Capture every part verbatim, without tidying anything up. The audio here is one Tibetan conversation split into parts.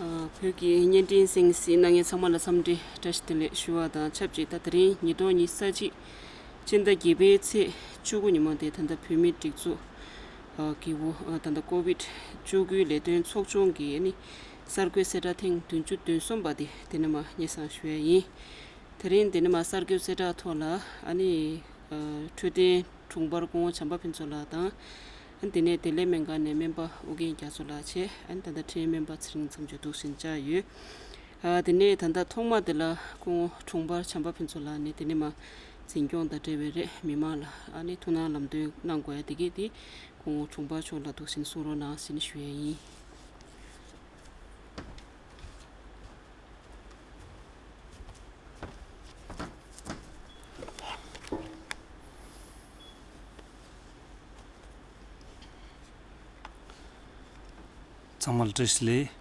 བོད་ཀྱི་བརྙན་འཕྲིན་གསན་གཟིགས་གནང་མཁན་ཚང་མ་ལ་འཚམས་འདྲི་བཀྲ་ཤིས་བདེ་ལེགས་ཞུ་བ་དང་ཆབས་ཅིག་ད་དེ་རིང་ཉིས་སྟོང་ཉི་ཤུ་རྩ་གཅིག་སྤྱི་ཟླ་བརྒྱད་པའི་ཚེས་བཅུ་དགུ་ཉིན་མོ་དེ་ད་ལྟ་བོད་མིའི་སྒྲིག་འཛུགས་ཀྱི་འོག་ད་ལྟ་ཀོ་བིད་བཅུ་དགུའི་ལས་དོན་ཚོགས་ཆུང་གི་ཨ་ནི་གསར་འགོད་གསལ་བསྒྲགས་ཐེངས་བདུན་ཅུ་དོན་གསུམ་པ་དེ་དེ་ནས་མར་སྙན་སེང་ཞུ་ཡ་ཡིན། དེ་རིང་དེ་ནས་མར་གསར་འགོད་གསལ་བསྒྲགས་ཐོག་ལ་ཨ་ནི་འཕྲོད་བསྟེན་དྲུང་འཕར་སྐུ་ངོ་བྱམས་པ་ཕུན་ཚོགས་ལགས་དང་། དེ་ནས་བདེ་ལེགས་སྨན་ཁང་ནས་སྨན་པ་ཨོ་རྒྱན་རྒྱ་མཚོ་ལགས་བྱས། ད་ལྟ་འཕྲིན་ཡིག་སྨན་པ་ཚེ་རིང་མཚམས་གཅོད་འདུག་སེ་བཅར་ཡོད། དེ་ནས་ད་ལྟ་ཐོག་མ་དེ་ལ་སྐུ་ངོ་དྲུང་འཕར་བྱམས་པ་ཕུན་ཚོགས་ལགས་ནས་དེ་ནས་མར་འཛིན་སྐྱོང་དང་འབྲེལ་བའི་རེད་མི་མང་ལ་ཨ་ནི་ཐུགས་སྣང་ལམ་སྟོན་གནང་དགོས་ཡ་དེ་གས་དེ་སྐུ་ངོ་དྲུང་འཕར་མཆོག་ལ་འདུག་སེ་གསུང་རོགས་གནང་ཟེར་ནས་ཞུ་ཡ་ཡིན། ཚང་མ་ལ་བཀྲ་ཤིས་བདེ་ལེགས།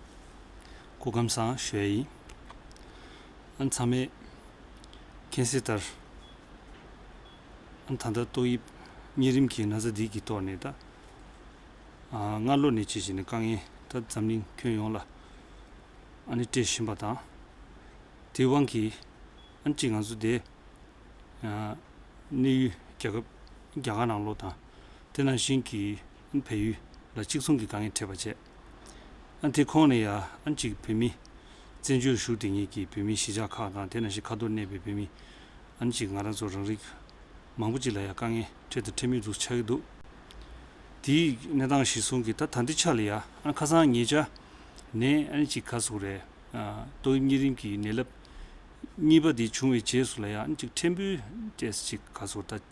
སྐུ་ཁམས་བཟང་ཞུ་ཡ་ཡིན། ཨ་ཚང་མས་མཁྱེན་གསལ་ལྟར། ཨ་ད་ལྟ་ཏོག་དབྱིབས་གཉན་རིམས་ཀྱི་ན་ཚ་འདི་གི་ཐོག་ནས་ད། ཨ་སྔ་ལོ་ནས་བྱས་བྱས་ནས་དཀའ་ངལ་ད་འཛམ་གླིང་ཁྱོན་ཡོངས་ལ་ཨ་ནི་སྤྲད་བཞིན་པ་དང་། དེའི་དབང་གིས་ཨ་ནི་གཅིག་ང་ཚོ་དེ་ཨ་གནས་ཡུལ་རྒྱལ་ཁབ་རྒྱ་གར་ནང་ལོགས་དང་། དེ་ནང་བཞིན་གྱི་ཨ་ནི་བལ་ཡུལ་ལ་གཅིག་མཚུངས་ཀྱི་དཀའ་ངལ་འཕྲད་པ་བྱས། ཨ་ནི་དེ་ཁོངས་ནས་ཡ་ཨ་ནི་གཅིག་བོད་མི་བཙན་བྱོལ་བཞུགས་བསྡད་མཁན་གྱི་བོད་མི་གཞིས་ཆགས་ཁག་དང་དེ་ནང་བཞིན་ཁ་ཐོར་གནས་པའི་བོད་མི་ཨ་ནི་གཅིག་ང་རང་ཚོ་རང་རིགས་མང་པོ་ཅིག་ལ་ཡ་དཀའ་ངལ་འཕྲད་དང་འཕྲད་མུས་འདུག་ཆགས་ཀྱི་འདུག་དེའི་གནས་སྟངས་གཞིར་བཟུང་གིས་ད་ད་ལྟའི་ཆ་ལ་ཡ་ཨ་ཁ་སང་ཉེ་ཆར་ནས་ཨ་ནི་ཅིག་ག་ཟེར་དགོས་རེད། ཨ་ཏོག་དབྱིབས་གཉན་རིམས་ཀྱི་ནད་རླབས་གཉིས་པ་དེ་བྱུང་བའི་རྗེས་སུ་ལ་ཡ་ཨ་ནི་ཅིག་ཕྲན་བུ་ཏོག་ཙམ་ཅིག་ག་ཟེར་དགོས་ད་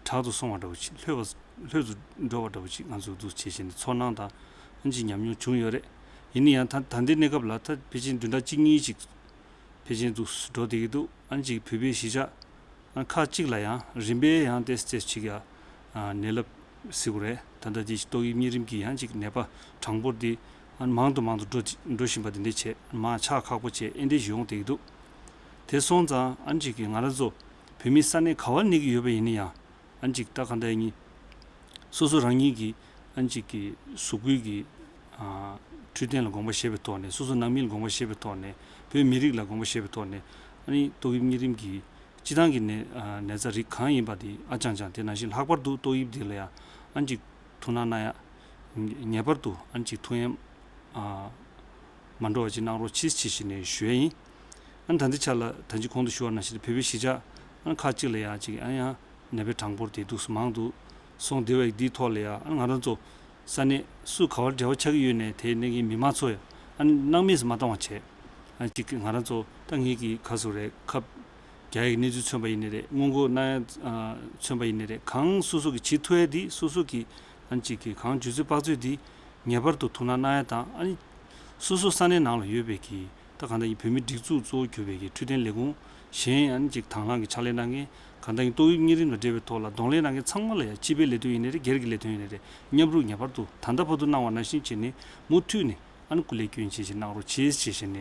དྲག་ཏུ་སོང་བ་འདྲ་བོ་ཅིག་ལྷོད་པ་ལྷོད་དུ་འགྲོ་བ་འདྲ་བོ་ཅིག་ང་ཚོ་འདུག་བྱས་བྱས་ནས་ཚོར་སྣང་དང་ཨ་ནི་ཅིག་ཉམས་མྱོང་བྱུང་ཡོད་རེད། ཡིན་ན་ཡང་ད་ད་ལྟའི་གནས་སྐབས་ལ་ད་ཕལ་ཆེར་བདུན་ཕྲག་གཅིག་གཉིས་ཅིག་ཕལ་ཆེར་འདུག་འགྲོ་བསྡད་ཀྱི་འདུག་ཨ་ནི་ཅིག་བོད་པའི་གཞིས་ཆགས། ཨ་ཁག་ཅིག་ལ་ཡང་རིམ་པས་ཡང་ཏོག་ཙམ་ཅིག་ཡ་ཨ་ནད་རླབས་ཟེར་དགོས་རེད། ད་ལྟ་དེ་ཏོག་དབྱིབས་གཉན་རིམས་ཀྱི་ཡང་ཅིག་ནད་པ་གྲངས་འབོར་དེ་ཨ་མང་དུ་མང་དུ་འགྲོ་འགྲོ་བཞིན་པ་དེ་འདྲ་བྱས་མར་ཆགས་ཁག་པོ་བྱས་ཨེ་འདྲ་ཞིག་ཡོང་བསྡད་ཀྱི་འདུག་དེ་སོང་ཙང་ཨ་ཅིག་གི་ང་རང་ཚོ་བོད་མི་ས་གནས་ག་བར་གནས་ཀྱི་ཡོད་པ་ཡིན་ན་ཡང་། ཨ་ཅིག་ད་ག་འདྲ་ཡིན། སོ་སོ་རང་ཉིད་ཀྱི་ཨ་ཅིག་གི་གཟུགས་པོའི་གི་ཨ་འཕྲོད་བསྟེན་ལ་དགོངས་པ་བཞེས་པའི་ཐོག་ནས་སོ་སོ་ནང་མི་ལ་དགོངས་པ་བཞེས་པའི་ཐོག་ནས་བོད་མི་རིགས་ལ་དགོངས་པ་བཞེས་པའི་ཐོག་ནས་ཨ་ནི་ཏོག་དབྱིབས་གཉན་རིམས་ཀྱི་སྤྱི་བཏང་གི་ནད་ཨ་ནད་རྩ་རིགས་གང་ཡིན་པ་དེ་ཨ་ཅང་ཅང་དེ་ནང་བཞིན་ལྷག་པར་དུ་ཏོག་དབྱིབས་འདི་ལ་ཡང་ཨ་ཅིག་ཐུགས་སྣང་གནང་ཡ། ངེས་པར་དུ་ཨ་ཅིག་ཐུགས་ཡངས་ཨ་མ་འགྲོ་བ་ཅིག་གནང་རོགས་གྱིས་ཞེས་ནས་ཞུ་ཡ་ཡིན། ཨ་ད་ལྟའི་ཆ་ལ་ད་ཅི་གོང་དུ་ཞུ་བ་ནང་བཞིན་བོད་པའི་གཞིས་ཆགས་ཨ་ཁག་ཅིག་ལ་ཡང་ཅིག་ཨ་ཡང་ནད་པའི་གྲངས་འབོར་དེ་འདུག་སེ་མང་དུ་སོང་བསྡད་པ་འདིའི་ཐོག་ལ་ཡང་ཨ་ང་རང་ཚོ་ས་གནས་སུ་ག་བར་འབྲེལ་བ་ཆགས་ཀྱི་ཡོད་ནས་དེ་ནས་ཀྱི་མི་མང་ཚོ་ཡང་ཨ་སྣང་མེད་སུ་མ་བཏང་བ་བྱས། ཨ་ཅིག་ང་རང་ཚོ་ད་ངེད་ཀྱི་ག་ཟེར་རེད་ཁབ་རྒྱག་ཡག་གི་གནས་ཚུལ་མཚོན་པ་ཡིན་ནའི་རེད། སྔོན་འགོག་གནང་ཡག་ཨ་མཚོན་པ་ཡིན་ནའི་རེད། གང་སོ་སོ་གི་བྱེད་ཐུབ་ཡག་འདི་སོ་སོ་གི་ཨ་ཅིག་གི་གང་ཇུས་ཚོད་དཔག་ཚོད་འདི་ངེས་པར་དུ་ཐུགས་སྣང་གནང་ཡག་དང་ཨ་ནི་སོ་སོ་ས་གནས་ནང་ལ་ཡོད་པའི་གི་ད་གང་ལྟར་ཡིན་བོད་མིའི་སྒྲིག་འཛུགས་གཙོ་བོ་གྱུར་པའི་གི་འཕྲོད་བསྟེན་ལས་ཁུངས་གཞན་ཨ་ནི་ཅིག་དང་བླངས་ཀྱི་ཕྱག་ལས་གནང་མཁན་གང་ལྟར་ཡིན་ཏོག་དབྱིབས་གཉན་རིམས་དང་འབྲེལ་བའི་ཐོག་ལ་གདོང་ལེན་གནང་མཁན་ཚང་མ་ལ་ཡང་སྤྱི་པའི་ལས་དོན་ཡིན་ནའི་རེད། སྒེར་གྱི་ལས་དོན་ཡིན་ནའི་རེད། མཉམ་རུབ་ངེས་པར་དུ་ད་ལྟ་བར་དུ་གནང་བ་ནང་བཞིན་བྱས་ནས་མུ་མཐུད་ནས་ཨ་ནི་སྐུ་ལས་སྐྱོན་བྱེད་བཞིན་གནང་རོགས་བྱེད་ཅེས་བྱས་ནས་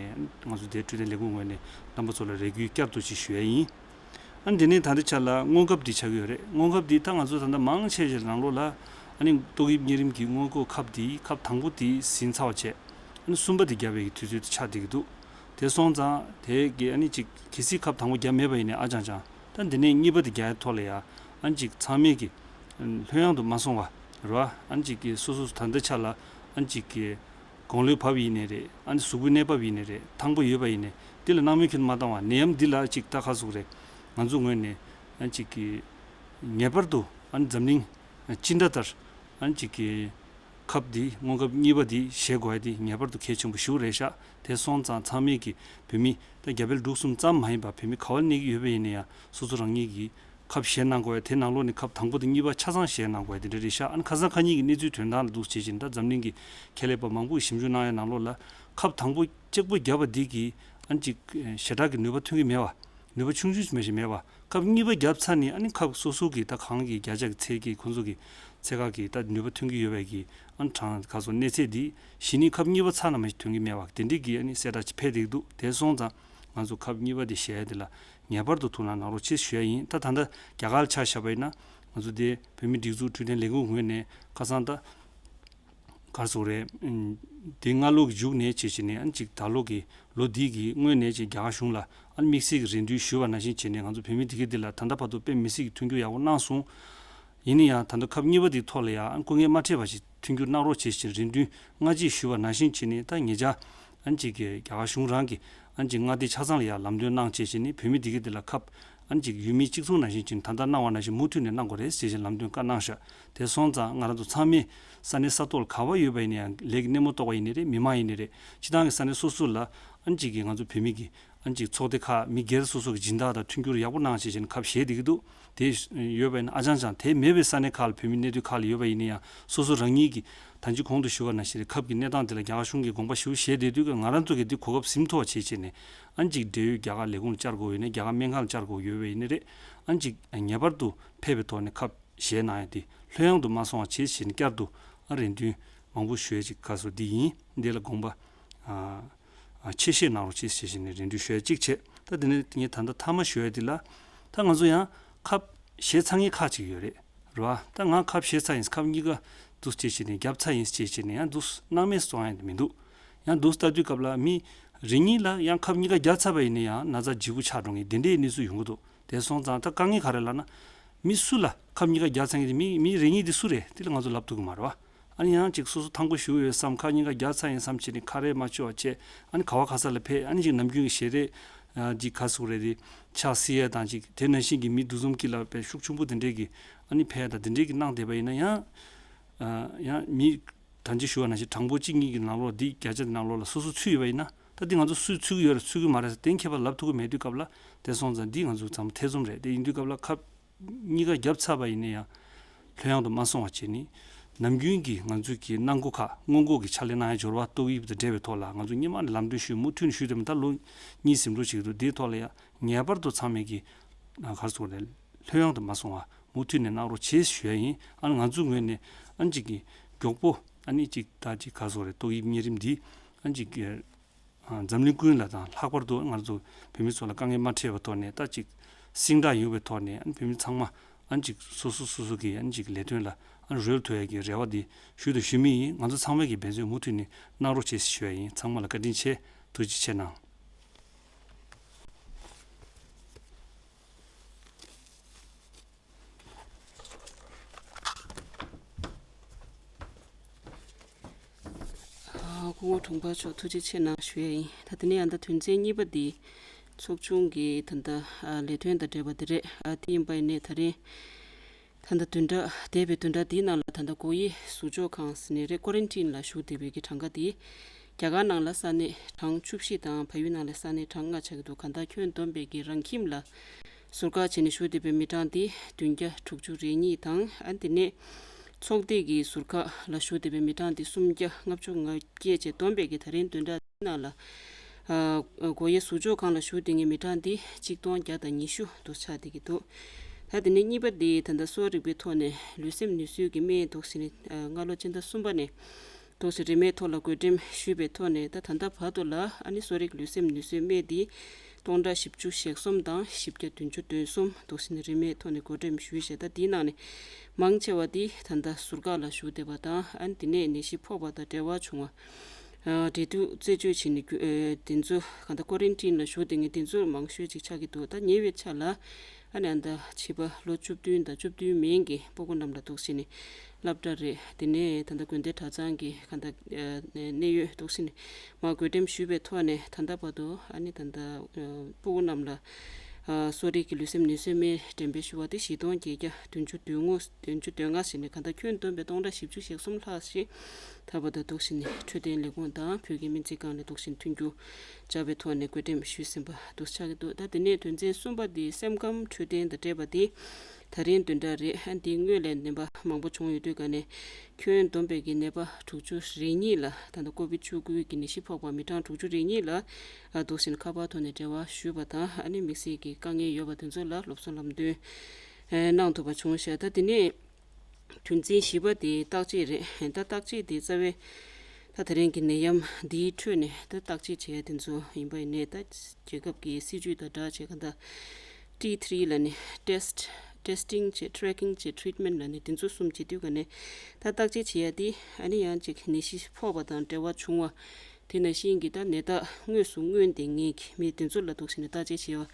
ང་ཚོ་དེ་འཕྲོད་བསྟེན་ལས་ཁུངས་ངོས་ནས་རྣམ་པ་ཚོ་ལ་རེ་སྐུལ་བསྐྱར་དུ་ཅིག་ཞུ་ཡ་ཡིན། ཨ་ནི་དེ་ནས་ད་ལྟའི་ཆ་ལ་སྔོན་ཁབ་འདི་ཆགས་ཀྱི་ཡོད་རེད། སྔོན་ཁབ་འདི་ད་ང་ཚོ་ད་ལྟ་མང་ཆེ་ཤོས་ནང་ལོགས་ལ་ཨ་ནི་ཏོག་དབྱིབས་གཉན་རིམས་ཀྱི་སྔོན་འགོག་ཁབ་འདི་ཁབ་དང་པོ་འདི་ཟིན་ཚར་བ་བྱས། ཨ་ནི་གསུམ་པ་འདི་བརྒྱབ་པའི་དུས་ཚོད་དེ་ཆགས་བསྡད་ཀྱི་འདུག་དེ་སོང་ཙང་དེ་གི་ཨ་ནི་ཅིག་གལ་སྲིད་ཁབ་དང་པོ་བརྒྱབ་མེད་པ་ཡིན་ནའི་ཨ་ཅང་ཅང་ད་འདི་ནས་གཉིས་པ་འདི་བརྒྱབ་ཡ་ཐོག་ལ་ཡ་ཨ་ནི་ཅིག་ཚང་མས་ཀྱི་ལྷོད་ཡངས་དུ་མ་སོང་བ་རེད་བ། ཨ་ནི་ཅིག་གི་སོ་སོ་ད་ལྟའི་ཆ་ལ་ཨ་ནི་ཅིག་གི་དགུང་ལོའི་བབ་ཡིན་ནའི་རེད། ཨ་ནི་གཟུགས་པོའི་གནས་བབ་ཡིན་ནའི་རེད། ཐང་པོ་ཡོད་པ་ཡིན་ནའི་འདི་ལ་སྣང་མེད་ཁྱོན་མ་བཏང་བ་ནད་ཡམས་འདི་ལ་ཅིག་ད་ག་ཟེར་དགོས་རེད། ང་ཚོ་ངོས་ནས་ཨ་ནི་ཅིག་གི་ངེས་པར་དུ་ཨ་ནི་འཛམ་གླིང་སྤྱི་འདྲ་ལྟར་ཨ་ནི་ཅིག་གི་ཁབ་འདི་སྔོན་ཁབ་གཉིས་པ་འདི་བཞེས་དགོས་ཡ་འདི་ངེས་པར་དུ་གལ་ཆེན་པོ་ཞིག་རེད་ཤག་དེ་སོང་ཙང་ཚང་མས་ཀྱི་བོད་མི་ད་རྒྱ་བལ་འབྲུག་གསུམ་ཙམ་མ་ཡིན་པར་བོད་མི་ག་བར་གནས་ཀྱི་ཡོད་པ་ཡིན་ན་ཡང་སོ་སོ་རང་ཉིད་ཀྱི་ཁབ་བཞེས་གནང་དགོས་ཡ་དེ་ནང་ལོགས་ནས་ཁབ་དང་པོ་དང་གཉིས་པ་ཆ་ཚང་བཞེས་གནང་དགོས་ཡ་དེ་འདྲ་རེད་ཤག་ཨ་ནི་ཁ་སང་ཁ་ཉིན་གྱི་གནས་ཚུལ་དོན་དག་ལ་འདུག་བྱེད་ཅིང་ད་འཛམ་གླིང་གི་ཁྱད་ལས་པ་མང་པོས་ཞིབ་འཇུག་གནང་ཡ་ནང་ལོགས་ལ་ཁབ་དང་པོ་གཅིག་པོ་བརྒྱབ་པ་འདི་གིས་ཨ་ནི་ཅིག་ཞེ་དྲག་གི་ནུས་པ་ཐོན་གྱི་མེད་པ། ནུས་པ་ཆུང་ཆུང་ཞིག་མ་ཞིག་མེད་པ། ཁབ་གཉིས་པ་བརྒྱབ་ཚར་ནས་ཨ་ནི་ཁབ་སོ་སོ་གི་ད་གང་གི་བརྒྱ་ཆ་གི་ཚད་ཀྱི་ཁོང་ཚོ་གི་ཚད་བཀག་གི་ད་ནུས་པ་ཐོན་གྱི་ཡོད་པའི་གི་ཨ་ནི་གྲངས་ཁ་སོ་གནས་ཚད་འདི་གཞི་ནས་ཁབ་གཉིས་པ་ཚར་ན་མ་ཞིག་ཐོན་གྱི་མེད་པ་དེ་འདྲའི་གི་ཨ་ནི་གསལ་བསྒྲགས་ཅིག་ཕེབས་བསྡད་ཀྱི་འདུག་དེ་སོང་ཙང་ང་ཚོ་ཁབ་གཉིས་པ་དེ་བཞེས་ཡ་དེ་ལ་ངེས་པར་དུ་ཐུགས་སྣང་གནང་རོགས་ཅེས་ཞུ་ཡ་ཡིན། ད་ད་ལྟ་རྒྱ་གར་ལ་ཆ་བཞག་པ་ཡིན་ན་ང་ཚོ་དེ་བོད་མི་སྒྲིག་འཛུགས་འཕྲོད་བསྟེན་ལས་ཁུངས་ངོས་ནས་ཁ་སང་ད། ག་རེ་ཟེར་དགོས་རེད། ཨམ། དེ་སྔ་ལོ་གི་མཇུག་ནས་བྱས་བྱས་ནས་ཨ་ནི་ཅིག་ད་ལོ་གི་ལོ་འདི་གི་སྔོན་ནས་ཅིག་རྒྱ་གར་གཞུང་ལ་ཨ་ནི་དམིགས་བསལ་གྱི་རེ་འདུན་ཞུས་པ་ནང་བཞིན་བྱས་ནས་ང་ཚོ་བོད་མི་དེ་གའི་དེ་ལ་ད་ལྟ་བར་དུ་དཔེ་མི་སྲིད་ཀྱི་མཐུན་འགྱུར་ཡག་པོ་གནང་སོང་། ཡིན་ན་ཡང་ད་ལྟ་ཁབ་གཉིས་པ་དེའི་ཐོག་ལ་ཡང་ཨ་ནི་སྐུ་ངལ་མ་འཕྲད་པ་ཞིག་མཐུན་འགྱུར་གནང་རོགས་བྱེད་ཅེས་རེ་འདུན་སྔ་རྗེས་ཞུས་པ་ནང་བཞིན་བྱས་ནས། ད་ཉེ་ཆར་ཨ་ནི་ཅིག་གི་རྒྱ་གར་གཞུང་རང་གིས་ཨ་ནི་ཅིག་མངའ་སྡེ་ཆ་ཚང་ལ་ཡང་ལམ་སྟོན་གནང་བྱས་བྱས་ནས་བོད་མི་དེ་གའི་དེ་ལ་ཁབ་ཨ་ནི་ཅིག་ཡུལ་མི་གཅིག་མཚུངས་ནང་བཞིན་བྱས་ནས་ད་ལྟ་གནང་བ་ནང་བཞིན་མུ་མཐུད་ནས་གནང་དགོས་རེད་ཟེར་བྱས་ལམ་སྟོན་བཀའ་གནང་ཤག་དེ་སོང་ཙང་ང་རང་ཚོ་ཚང་མས་ས་གནས་ས་ཐོག་ལ་ག་པར་ཡོད་པ་ཡིན་ན་ཡང་། ལས་ཀྱི་སྣེ་མོ་གཏོགས་པ་ཡིན་ནའི་རེད། མི་མང་ཡིན་ནའི་རེད། སྤྱི་བཏང་གི་ས་གནས་སོ་སོ་ལ་ཨ་ནི་ཅིག་གི་ང་ཚོ་བོད་མི་གི་ཨ་ནི་ཅིག་ཚོགས་སྡེ་ཁག་མི་སྒེར་སོ་སོ་གི་སྦྱིན་བདག་དང་མཐུན་འགྱུར་ཡག་པོ་གནང་བྱས་བྱས་ནས་ཁབ་བཞེས་བསྡད་ཀྱི་འདུག་དེ་ཡོད་པ་ཡིན་ན་ཨ་ཅང་ཅང་། དེ་མེད་པའི་ས་གནས་ཁག་ལ་བོད་མི་གནས་སྡོད་ཁག་ལ་ཡོད་པ་ཡིན་ན་ཡང་། སོ་སོ་རང་ཉིད་ཀྱི་ད་ཅི་གོང་དུ་ཞུས་པ་ནང་བཞིན་རེད། ཁབ་ཀྱི་གནས་སྟངས་དེ་ལ་རྒྱ་གར་གཞུང་གིས་དགོངས་པ་ཞེ་པོ་བཞེས་བསྡད་དུས་ཀྱི་ང་རང་ཚོ་གིས་འདི་གོ་སྐབས་ཟིན་ཐུབ་པ་བྱེད་བྱས་ནས། ཨ་ནི་ཅིག་འབྲེལ་ཡོད་རྒྱ་གར་ལས་ཁུངས་ལ་བཅར་དགོས་ཡོད་ན། རྒྱ་གར་སྨན་ཁང་ལ་བཅར་དགོས་ཡོད་པ་ཡིན་ན་རེད། ཨ་ནི་ཅིག་ངེས་པར་དུ་ཕེབས་པའི་ཐོག་ནས་ཁབ་བཞེས་གནང་ཡ་དེ་ལྷོད་ཡངས་དུ་མ་སོང་བ་བྱེད་བྱས་ནས་བསྐྱར་དུ་ཨ་རེ་འདུན་མང་པོ་ཞུ་ཡ་ཅིག་ག་ཟེར་འདི་ཡིན། འདི་ལ་དགོངས་པ་ཨ་ཨ་ཆེ་བཞེས་གནང་རོགས་བྱེད་ཟེར་བྱས་ནས་རེ་འདུན་ཞུ་ཡ་གཅིག་བྱས། ད་དེ་ནས་ངས་ད་ལྟ་མཐའ་མ་ཞུ་ཡ་འདི་ལ། ད་ང་ཚོ་ཡང་ཁབ་བཞེས་ཚར་མཁན་ཁག་ཅིག་ཡོད་རེད། རེད་བ། ད་ང་ཁབ་བཞེས་ཚར་ཡིན། ཁབ་གཉིས་ཀ་འདུག་བྱས་བྱས་ནས་བརྒྱབ་ཚར་ཡིན་བྱས་བྱས་ནས་ཡང་འདུག་སྣང་མེད་སོང་ཡ་འདི་མི་འདུག་ཡང་འདུག་ལྟ་དུས་སྐབས་ལ་མི་རེ་གཉིས་ལ་ཡང་ཁབ་གཉིས་ཀ་བརྒྱབ་ཚར་བ་ཡིན་ན་ཡང་ན་ཚ་ལྗིད་པོ་ཆགས་འགྲོ་མཁན་དེ་འདྲའི་གནས་ཚུལ་ཡོང་གི་འདུག་དེ་སོང་ཙང་ད་དཀའ་ངལ་ག་རེ་ལབ་ན། མི་སུ་ལ་ཁབ་གཉིས་ཀ་བརྒྱབ་ཚར་མཁན་དེ་མི་མི་རེ་གཉིས་དེ་སུ་རེད། དེ་ལ་ང་ཚོ་ལབ་ཐུབ་ཀྱི་མ་རེད་བ། ཨ་ནི་ཡང་ཅིག་སོ་སོ་ཐང་པོ་ཞེ་པོ་ཡོད་བསམ། ཁབ་གཉིས་ཀ་བརྒྱབ་ཚར་ཡིན་བསམ་བྱས་ནས་ཁ་རས་མ་ཕྱེ་བ་བྱས། ཨ་ནི་ག་བ་ག་ས་ལ་ཕེབས། ཨ་ནི་ཅིག་ནམ་རྒྱུན་གྱི་ཞལ་རས་ཨ་ཅིག་ག་ཟེར་དགོས་རེད། དེ་ཕྱག་བསིལ་ཡས་དང་ཅིག་དེ་ནང་བཞིན་གྱི་མི་འདུ་འཛོམས་ཀྱི་ལ་དཔེ་ཤུགས་ཆེན་པོ་དེ་འདྲས་ཀྱི་ཨ་ནི་ཕེབས་ཡས་དང་དེ་འདྲས་ཀྱི་གནང་བསྡད་པ་ཡིན་ན་ཡང་། ཨ་ཡང་མི་ད་ཅི་ཞུ་བ་ནང་བཞིན་གྲངས་འབོར་གཅིག་གཉིས་ཀྱི་ནང་ལོགས་འདི་བརྒྱ་ཆ་ནང་ལོགས་ལ་སོ་སོ་ཚུད་ཡོད་པ་ཡིན་ན། ད་འདི་ང་ཚོ་སུས་ཚུད་ཀྱི་ཡོད་རེད་ཚུད་ཀྱི་མ་རེད་ཟེར་གཏན་འཁེལ་བ་ལབ་ཐུབ་ཀྱི་མེད་དུས་སྐབས་ལ། དེ་སོང་ཙང་འདི་ང་ཚོ་ཚང་མ་ཐེ་ཚོམ་རེད། དེ་ཡིན་དུས་སྐབས་ལ་ཁབ་གཉིས་ཀ་བརྒྱབ་ཚར་བ་ཡིན་ན་ཡང་ལྷོད་ཡངས་དུ་མ་སོང་བ་བྱས་ནས། ནམ་རྒྱུན་གྱི་ང་ཚོའི་གི་གནང་སྒོ་ཁག་སྔོན་འགོག་གི་ཕྱག་ལས་གནང་ཡ་འབྱོར་བ་ཏོག་དབྱིབས་དང་འབྲེལ་བའི་ཐོག་ལ་ང་ཚོ་སྔོན་མ་ནས་ལམ་སྟོན་ཞུས། མུ་མཐུད་ནས་ཞུས་བསྡད་པ་ད་ལོ་གཉིས་ཟིན་འགྲོ་བྱེད་ཀྱི་འདུག་དེའི་ཐོག་ལ་ཡང་ངེས་པར་དུ་ཚང་མས་ཀྱི་ག་རེ་ཟེར་དགོས་རེད། ལྷོད་ཡངས་དུ་མ་སོང་བ་མུ་མཐུད་ནས་གནང་རོགས་བྱེད་ཞུ་ཡ་ཡིན། ཨ་ནི་ང་ཚོའི་ངོས་ནས་ཨ་ནི་ཅིག་གི་མགྱོགས་པོ་ཨ་ནི་ཅིག་ད་ཅིག་ག་རེ་ཟེར་དགོས་རེད། ཏོག་དབྱིབས་གཉན་རིམས་འདི་ཨ་ནི་ཅིག་གི་ཨ་འཛམ་གླིང་ཀུན་ལ་དང་ལྷག་པར་དུ་ང་ཚོ་བོད་མི་ཚོ་ལ་དཀའ་ངལ་མ་འཕྲད་པའི་ཐོག་ནས། ད་ཅིག་སིང་དྲག་ཡོང་བའི་ཐོག་ནས་ཨ་ནི་བོད་མི་ཚང་མ་ཨ་ནི་ཅིག་སོ་སོ་སོ་སོ་གི་ཨ་ནི་ཅིག་ལས་དོན་ལ་ཨ་ནི་རོལ་ཐུབ་ཡ་གི་རེ་བ་འདི་ཞུ་དང་ཞུ་མུས་ཡིན། ང་ཚོ་ཚང་མས་ཀྱི་འབད་བརྩོན་མུ་མཐུད་ནས་གནང་རོགས་བྱེད་ཞུ་ཡ་ཡིན། ཚང་མ་ལ་བཀའ་དྲིན་ཆེ། ཐུགས་རྗེ་ཆེ་གནང་། ཨ། སྐུ་ངོ་དྲུང་འཕར་མཆོག་ཐུགས་རྗེ་ཆེ་གནང་ཞུ་ཡ་ཡིན། ད་དེ་ནས་ཡང་ད་དོན་ཚན་གཉིས་པ་འདི་ཚོགས་ཆུང་གི་ད་ལྟ་ཨ་ལས་དོན་དང་འབྲེལ་བ་འདི་རེད། ཨ་དེ་ཡིན་པ་ཡིན་ནའི་ད་རེས་ད་ལྟ་བདུན་ཕྲག་འདས་པའི་བདུན་ཕྲག་འདིའི་ནང་ལ་ད་ལྟ་སྒོ་དབྱེ་ཟུར་འཇོག་ཁང་ཟེར་ནས་རེད། ཀོ་རན་ཊིན་ལ་བཞུགས་བསྡད་པའི་གི་གྲངས་ཀ་དེ་རྒྱ་གར་ནང་ལ་ས་གནས་གྲངས་བཅུ་བཞི་དང་བལ་ཡུལ་ནང་ལ་ས་གནས་གྲངས་ལྔ་ཆགས་ཀྱི་འདུག་གང་ལྟར་ཁྱོན་བསྡོམས་པའི་གི་རང་ཁྱིམ་ལ་ཟུར་བཀག་བྱས་ནས་བཞུགས་བསྡད་པའི་མི་གྲངས་དེ་བདུན་བརྒྱ་དྲུག་ཅུ་རེ་གཉིས་དང་། ཨ་དེ་ནས་ཚོགས་སྡེ་གི་ཟུར་བཀག་ལ་བཞུགས་བསྡད་པའི་མི་གྲངས་དེ་སུམ་བརྒྱ་ལྔ་བཅུ་ང་བརྒྱད་བཅས་བསྡོམས་པའི་གི་ད་རིང་བདུན་ཕྲག་འདིའི་ནང་ལ་ཨ་སྒོ་དབྱེ་ཟུར་འཇོག་ཁང་ལ་བཞུགས་བསྡད་མཁན་མི་གྲངས་དེ་ཆིག་སྟོང་བརྒྱ་དང་ཉི་ཤུ་འདུག་ཆགས་བསྡད་ཀྱི་འདུག་ད་དེ་ནས་གཉིས་པ་དེ་ད་ལྟ་གསོ་བ་རིག་པའི་ཐོག་ནས་ལུས་སེམས་ནུས་གསོའི་གི་སྨན་འདུག་ཟེར་ནས་ཨ་སྔ་ལོ་ཕྱི་ཟླ་གསུམ་པ་ནས་འདུག་ཟེར་རིན་མེད་ཐོག་ལ་བགོ་འགྲེམས་ཞུས་པའི་ཐོག་ནས། ད་ད་ལྟ་བར་དུ་ལ་ཨ་ནི་གསོ་རིག་ལུས་སེམས་ནུས་གསོའི་སྨན་འདི་སྟོང་ཕྲག་བཞི་བཅུ་ཞེ་གསུམ་དང་བཞི་བརྒྱ་བདུན་ཅུ་དོན་གསུམ་འདུག་ཟེར་ནས་རིན་མེད་ཐོག་ནས་བགོ་འགྲེམས་ཞུས་བྱས། ད་འདིའི་ནང་ནས་མང་ཆེ་བ་འདི་ད་ལྟ་ཟུར་བཀག་ལ་བཞུགས་བསྡད་པ་དང་། ཨ་ནི་འདི་ནས་ནད་གཞི་ཕོག་པ་དང་འབྲེལ་བ་བྱུང་བ། ཨ་འབྲེལ་གཏུག་རྩད་གཅོད་བྱས་ནས་རྒྱུ་ཨེ་དེ་ཚོ་གང་ལྟར་ཀོ་རན་ཊིན་ལ་བཞུགས་བསྡད་མཁན་དེ་ཚོ་མང་ཤོས་ཅིག་ཆགས་ཀྱི་འདུག་ད་ཉེ་བའི་ཆར་ལ་ཨ་ནི་ཨ་ད་བྱིས་པ་ལོ་བཅུ་བདུན་དང་བཅུ་བདུན་མིན་གྱི་སྤུ་གུ་རྣམས་ལ་འདུག་ཟེར་ནས་སློབ་གྲྭ་རེད། དེ་ནས་ད་ལྟ་དགོན་སྡེ་གྲྭ་ཚང་གི་གང་ལྟར་ཨ་གནད་ཡོད་འདུག་ཟེར་ནས་མར་བགོ་འགྲེམས་ཞུས་པའི་ཐོག་ནས། ད་ལྟ་བར་དུ་ཨ་ནི་ད་ལྟ་ཨ་སྤུ་གུ་རྣམས་ལ་ཨ་གསོ་རིག་གི་ལུས་སེམས་ནུས་གསོའི་སྨན་འགྲེམས་སྤེལ་ཞུ་བ་དེ་བཞི་སྟོང་བརྒྱད་བརྒྱ་བདུན་ཅུ་དོན་ལྔ་བདུན་ཅུ་དོན་ལྔ་ཟེར་ནས་གང་ལྟར་ཁྱོན་བསྡོམས་པའི་སྟོང་ཕྲག་བཞི་བཅུ་ཞེ་གསུམ་ལྷག་ཞིག་ད་བར་དུ་འདུག་ཟེར་ནས་འཕྲོད་བསྟེན་ལས་ཁུངས་དང་བོད་ཀྱི་སྨན་རྩིས་ཁང་ནས་འདུག་ཟེར་ནས་མཐུན་འགྱུར་བཅར་བའི་ཐོག་ནས་བགོ་འགྲེམས་ཞུས་ཟིན་པ་འདུག་ཆགས་ཀྱི་འདུག་ད་དེ་ནས་དོན་ཚན་གསུམ་པ་དེ་སེམས་ཁམས་འཕྲོད་བསྟེན་དང་འབྲེལ་བ་དེ་ད་རིང་བདུན་ཕྲག་རེད། ཨ་འདིའི་སྔོན་ལ་ནད་པ་མང་པོ་བྱུང་ཡོད་དུས་ག་ནས་ཁྱོན་བསྡོམས་པའི་གི་ནད་པ་དྲུག་ཅུ་རེ་གཉིས་ལ་ད་ལྟ་ཀོ་བིད་བཅུ་དགུ་གི་ནད་གཞི་ཕོག་པ་མི་གྲངས་དྲུག་ཅུ་རེ་གཉིས་ལ་ཨ་འདུག་ཟེར་ནས་ཁ་པར་ཐོག་ནས་འབྲེལ་བ་ཞུས་པ་དང་། ཨ་ནི་དམིགས་བསལ་གྱི་དཀའ་ངལ་ཡོད་པ་དེ་ཚོ་ལ་སློབ་གསོ་ལམ་སྟོན་གནང་ཐུབ་པ་བྱུང་ཤག་ད་དེ་ནས་དོན་ཚན་བཞི་པ་དེ་བརྟག་དཔྱད་རེད། ད་བརྟག་དཔྱད་དེ་རྩ་བའི་ད་དེ་རིང་གི་ནད་ཡམས་འདིའི་ཁྲོད་ནས་ད་བརྟག་དཔྱད་བྱེད་ཡ་དེ་ཚོ་ཡིན་པ་ཡིན་ནའི། ད་རྒྱལ་ཁབ་ཀྱི་སྲིད་ཇུས་དང་སྦྲགས་བྱས་གང་ལྟར་ཊི་ཐི་རི་ལབ་ནས་Test testing་བྱས་tracking་བྱས་treatment་ལབ་ནས་དེ་ཚོ་གསུམ་བྱེད་དུས་ག་ནས་ད་བརྟག་དཔྱད་བྱེད་ཡ་དེ་ཨ་ནི་ཡང་ཅིག་ནད་གཞི་ཕོག་པ་དང་འབྲེལ་བ་བྱུང་བ། དེ་ནང་བཞིན་གྱི་ད་ནད་རྟགས་དངོས་སུ་མངོན་ཏེ་ངེས་ཀྱི་མི་དེ་ཚོ་ལ་འདུག་ཟེར་ནས་བརྟག་དཔྱད་བྱས་པ།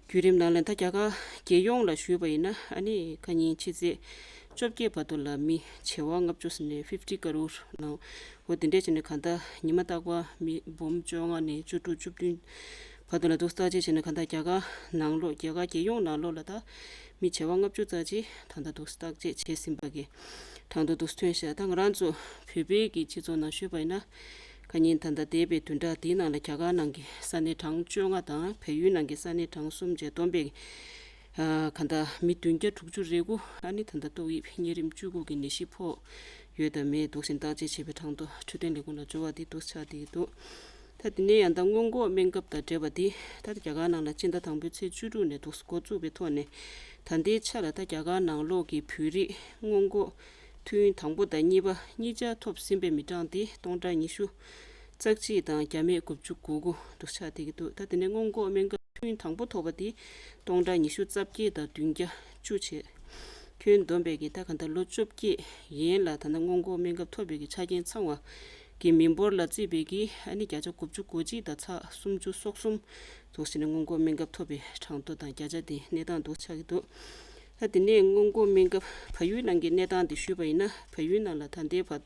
བརྒྱུད་རིམ་ནང་ལ་ད་རྒྱ་གར་རྒྱལ་ཡོངས་ལ་ཞུས་པ་ཡིན་ན་ཨ་ནི་ཁ་ཉིན་ཕྱི་ཚེས་བཅོ་བརྒྱད་བར་དུ་ལ་མི་བྱེ་བ་ལྔ་བཅུ་ཟེར་ནས་fifty crore་ནང་འོ་དེ་འདྲས་བྱས་ནས་གང་ལྟར་ཉི་མ་རྟག་པར་མི་འབུམ་བཅོ་ལྔ་ནས་བཅུ་དྲུག་བཅུ་བདུན་བར་དུ་ལ་འདུག་བརྟག་དཔྱད་བྱས་ནས་གང་ལྟར་རྒྱ་གར་ནང་ལོགས་རྒྱ་གར་རྒྱལ་ཡོངས་ནང་ལོགས་ལ་ད་མི་བྱེ་བ་ལྔ་བཅུ་ཙམ་ཅིག་ད་ལྟ་འདུག་བརྟག་དཔྱད་བྱས་ཟིན་པ་གི་གྲངས་ཐོ་འདུག་ཐོན་ཤག་ད་ང་རང་ཚོ་བོད་པའི་གི་སྤྱི་ཚོགས་ནང་ཞུས་པ་ཡིན་ན། ཁ་ཉིན་ད་ལྟ་འདས་པའི་བདུན་ཕྲག་འདིའི་ནང་ལ་རྒྱ་གར་ནང་གི་ས་གནས་གྲངས་བཅོ་ལྔ་དང་བལ་ཡུལ་ནང་གི་ས་གནས་གྲངས་གསུམ་བཅས་བསྡོམས་པའི་ཨ་ག་ད་མི་བདུན་བརྒྱ་དྲུག་ཅུ་རེ་དགུ་ཨ་ནི་ད་ལྟ་ཏོག་དབྱིབས་གཉན་རིམས་བཅུ་དགུ་གི་ནད་གཞི་ཕོག་ཡོད་དམ་མེད་འདུག་ཟེར་བརྟག་དཔྱད་བྱེད་པའི་གྲངས་ཐོ་འཕྲོད་བསྟེན་ལས་ཁུངས་ལ་འབྱོར་བ་འདི་འདུག་ཆགས་བསྡད་ཀྱི་འདུག་ད་དེ་ནས་ཡང་ད་སྔོན་འགོག་སྨན་ཁབ་དང་འབྲེལ་བ་འདི་ད་ལྟ་རྒྱ་གར་ནང་ལ་སྤྱི་ཟླ་དང་པོའི་ཚེས་བཅུ་དྲུག་ནས་འདུག་འགོ་བཙུགས་པའི་ཐོག་ནས་ད་ལྟའི་ཆ་ལ་ད་རྒྱ་གར་ནང་ལོགས་ཀྱི་བོད་རིགས་སྔོན་འགོག་ཐུན་དང་པོ་དང་གཉིས་པ་གཉིས་ཆར་ཐོབ་ཟིན་པའི་མི་གྲངས་དེ་སྟོང་ཕྲག་ཉི་ཤུ་རྩ་གཅིག་དང་བརྒྱ་མེད་དགུ་བཅུ་གོ་དགུ་འདུག་ཆགས་བསྡད་ཀྱི་འདུག་ད་དེ་ནས་སྔོན་འགོག་སྨན་ཁབ་ཐུན་དང་པོ་ཐོབ་པ་དེ་སྟོང་ཕྲག་ཉི་ཤུ་རྩ་བརྒྱད་དང་བདུན་བརྒྱ་བཅུ་བྱས། ཁྱོན་བསྡོམས་པའི་གི་ད་ག་ད་ལོ་བཅོ་བརྒྱད་ཡན་ལ་ད་ལྟ་སྔོན་འགོག་སྨན་ཁབ་ཐོབ་པའི་གི་ཆ་རྐྱེན་ཚང་བ་གི་མི་འབོར་ལ་བརྩིས་པའི་གི་ཨ་ནི་བརྒྱ་ཆ་དགུ་བཅུ་གོ་གཅིག་དང་ཚེག་སུམ་ཅུ་སོ་གསུམ་འདུག་ཟེར་ནས་སྔོན་འགོག་སྨན་ཁབ་ཐོབ་པའི་གྲངས་ཐོ་དང་བརྒྱ་ཆ་དེ་གནས་སྟངས་འདུག་ཆགས་ཀྱི་འདུག་ད་དེ་ནས་སྔོན་འགོག་སྨན་ཁབ་བལ་ཡུལ་ནང་གི་གནས་སྟངས་དེ་ཞུས་པ་ཡིན་ན། བལ་ཡུལ་ནང་ལ་ད་ལྟའི་བར་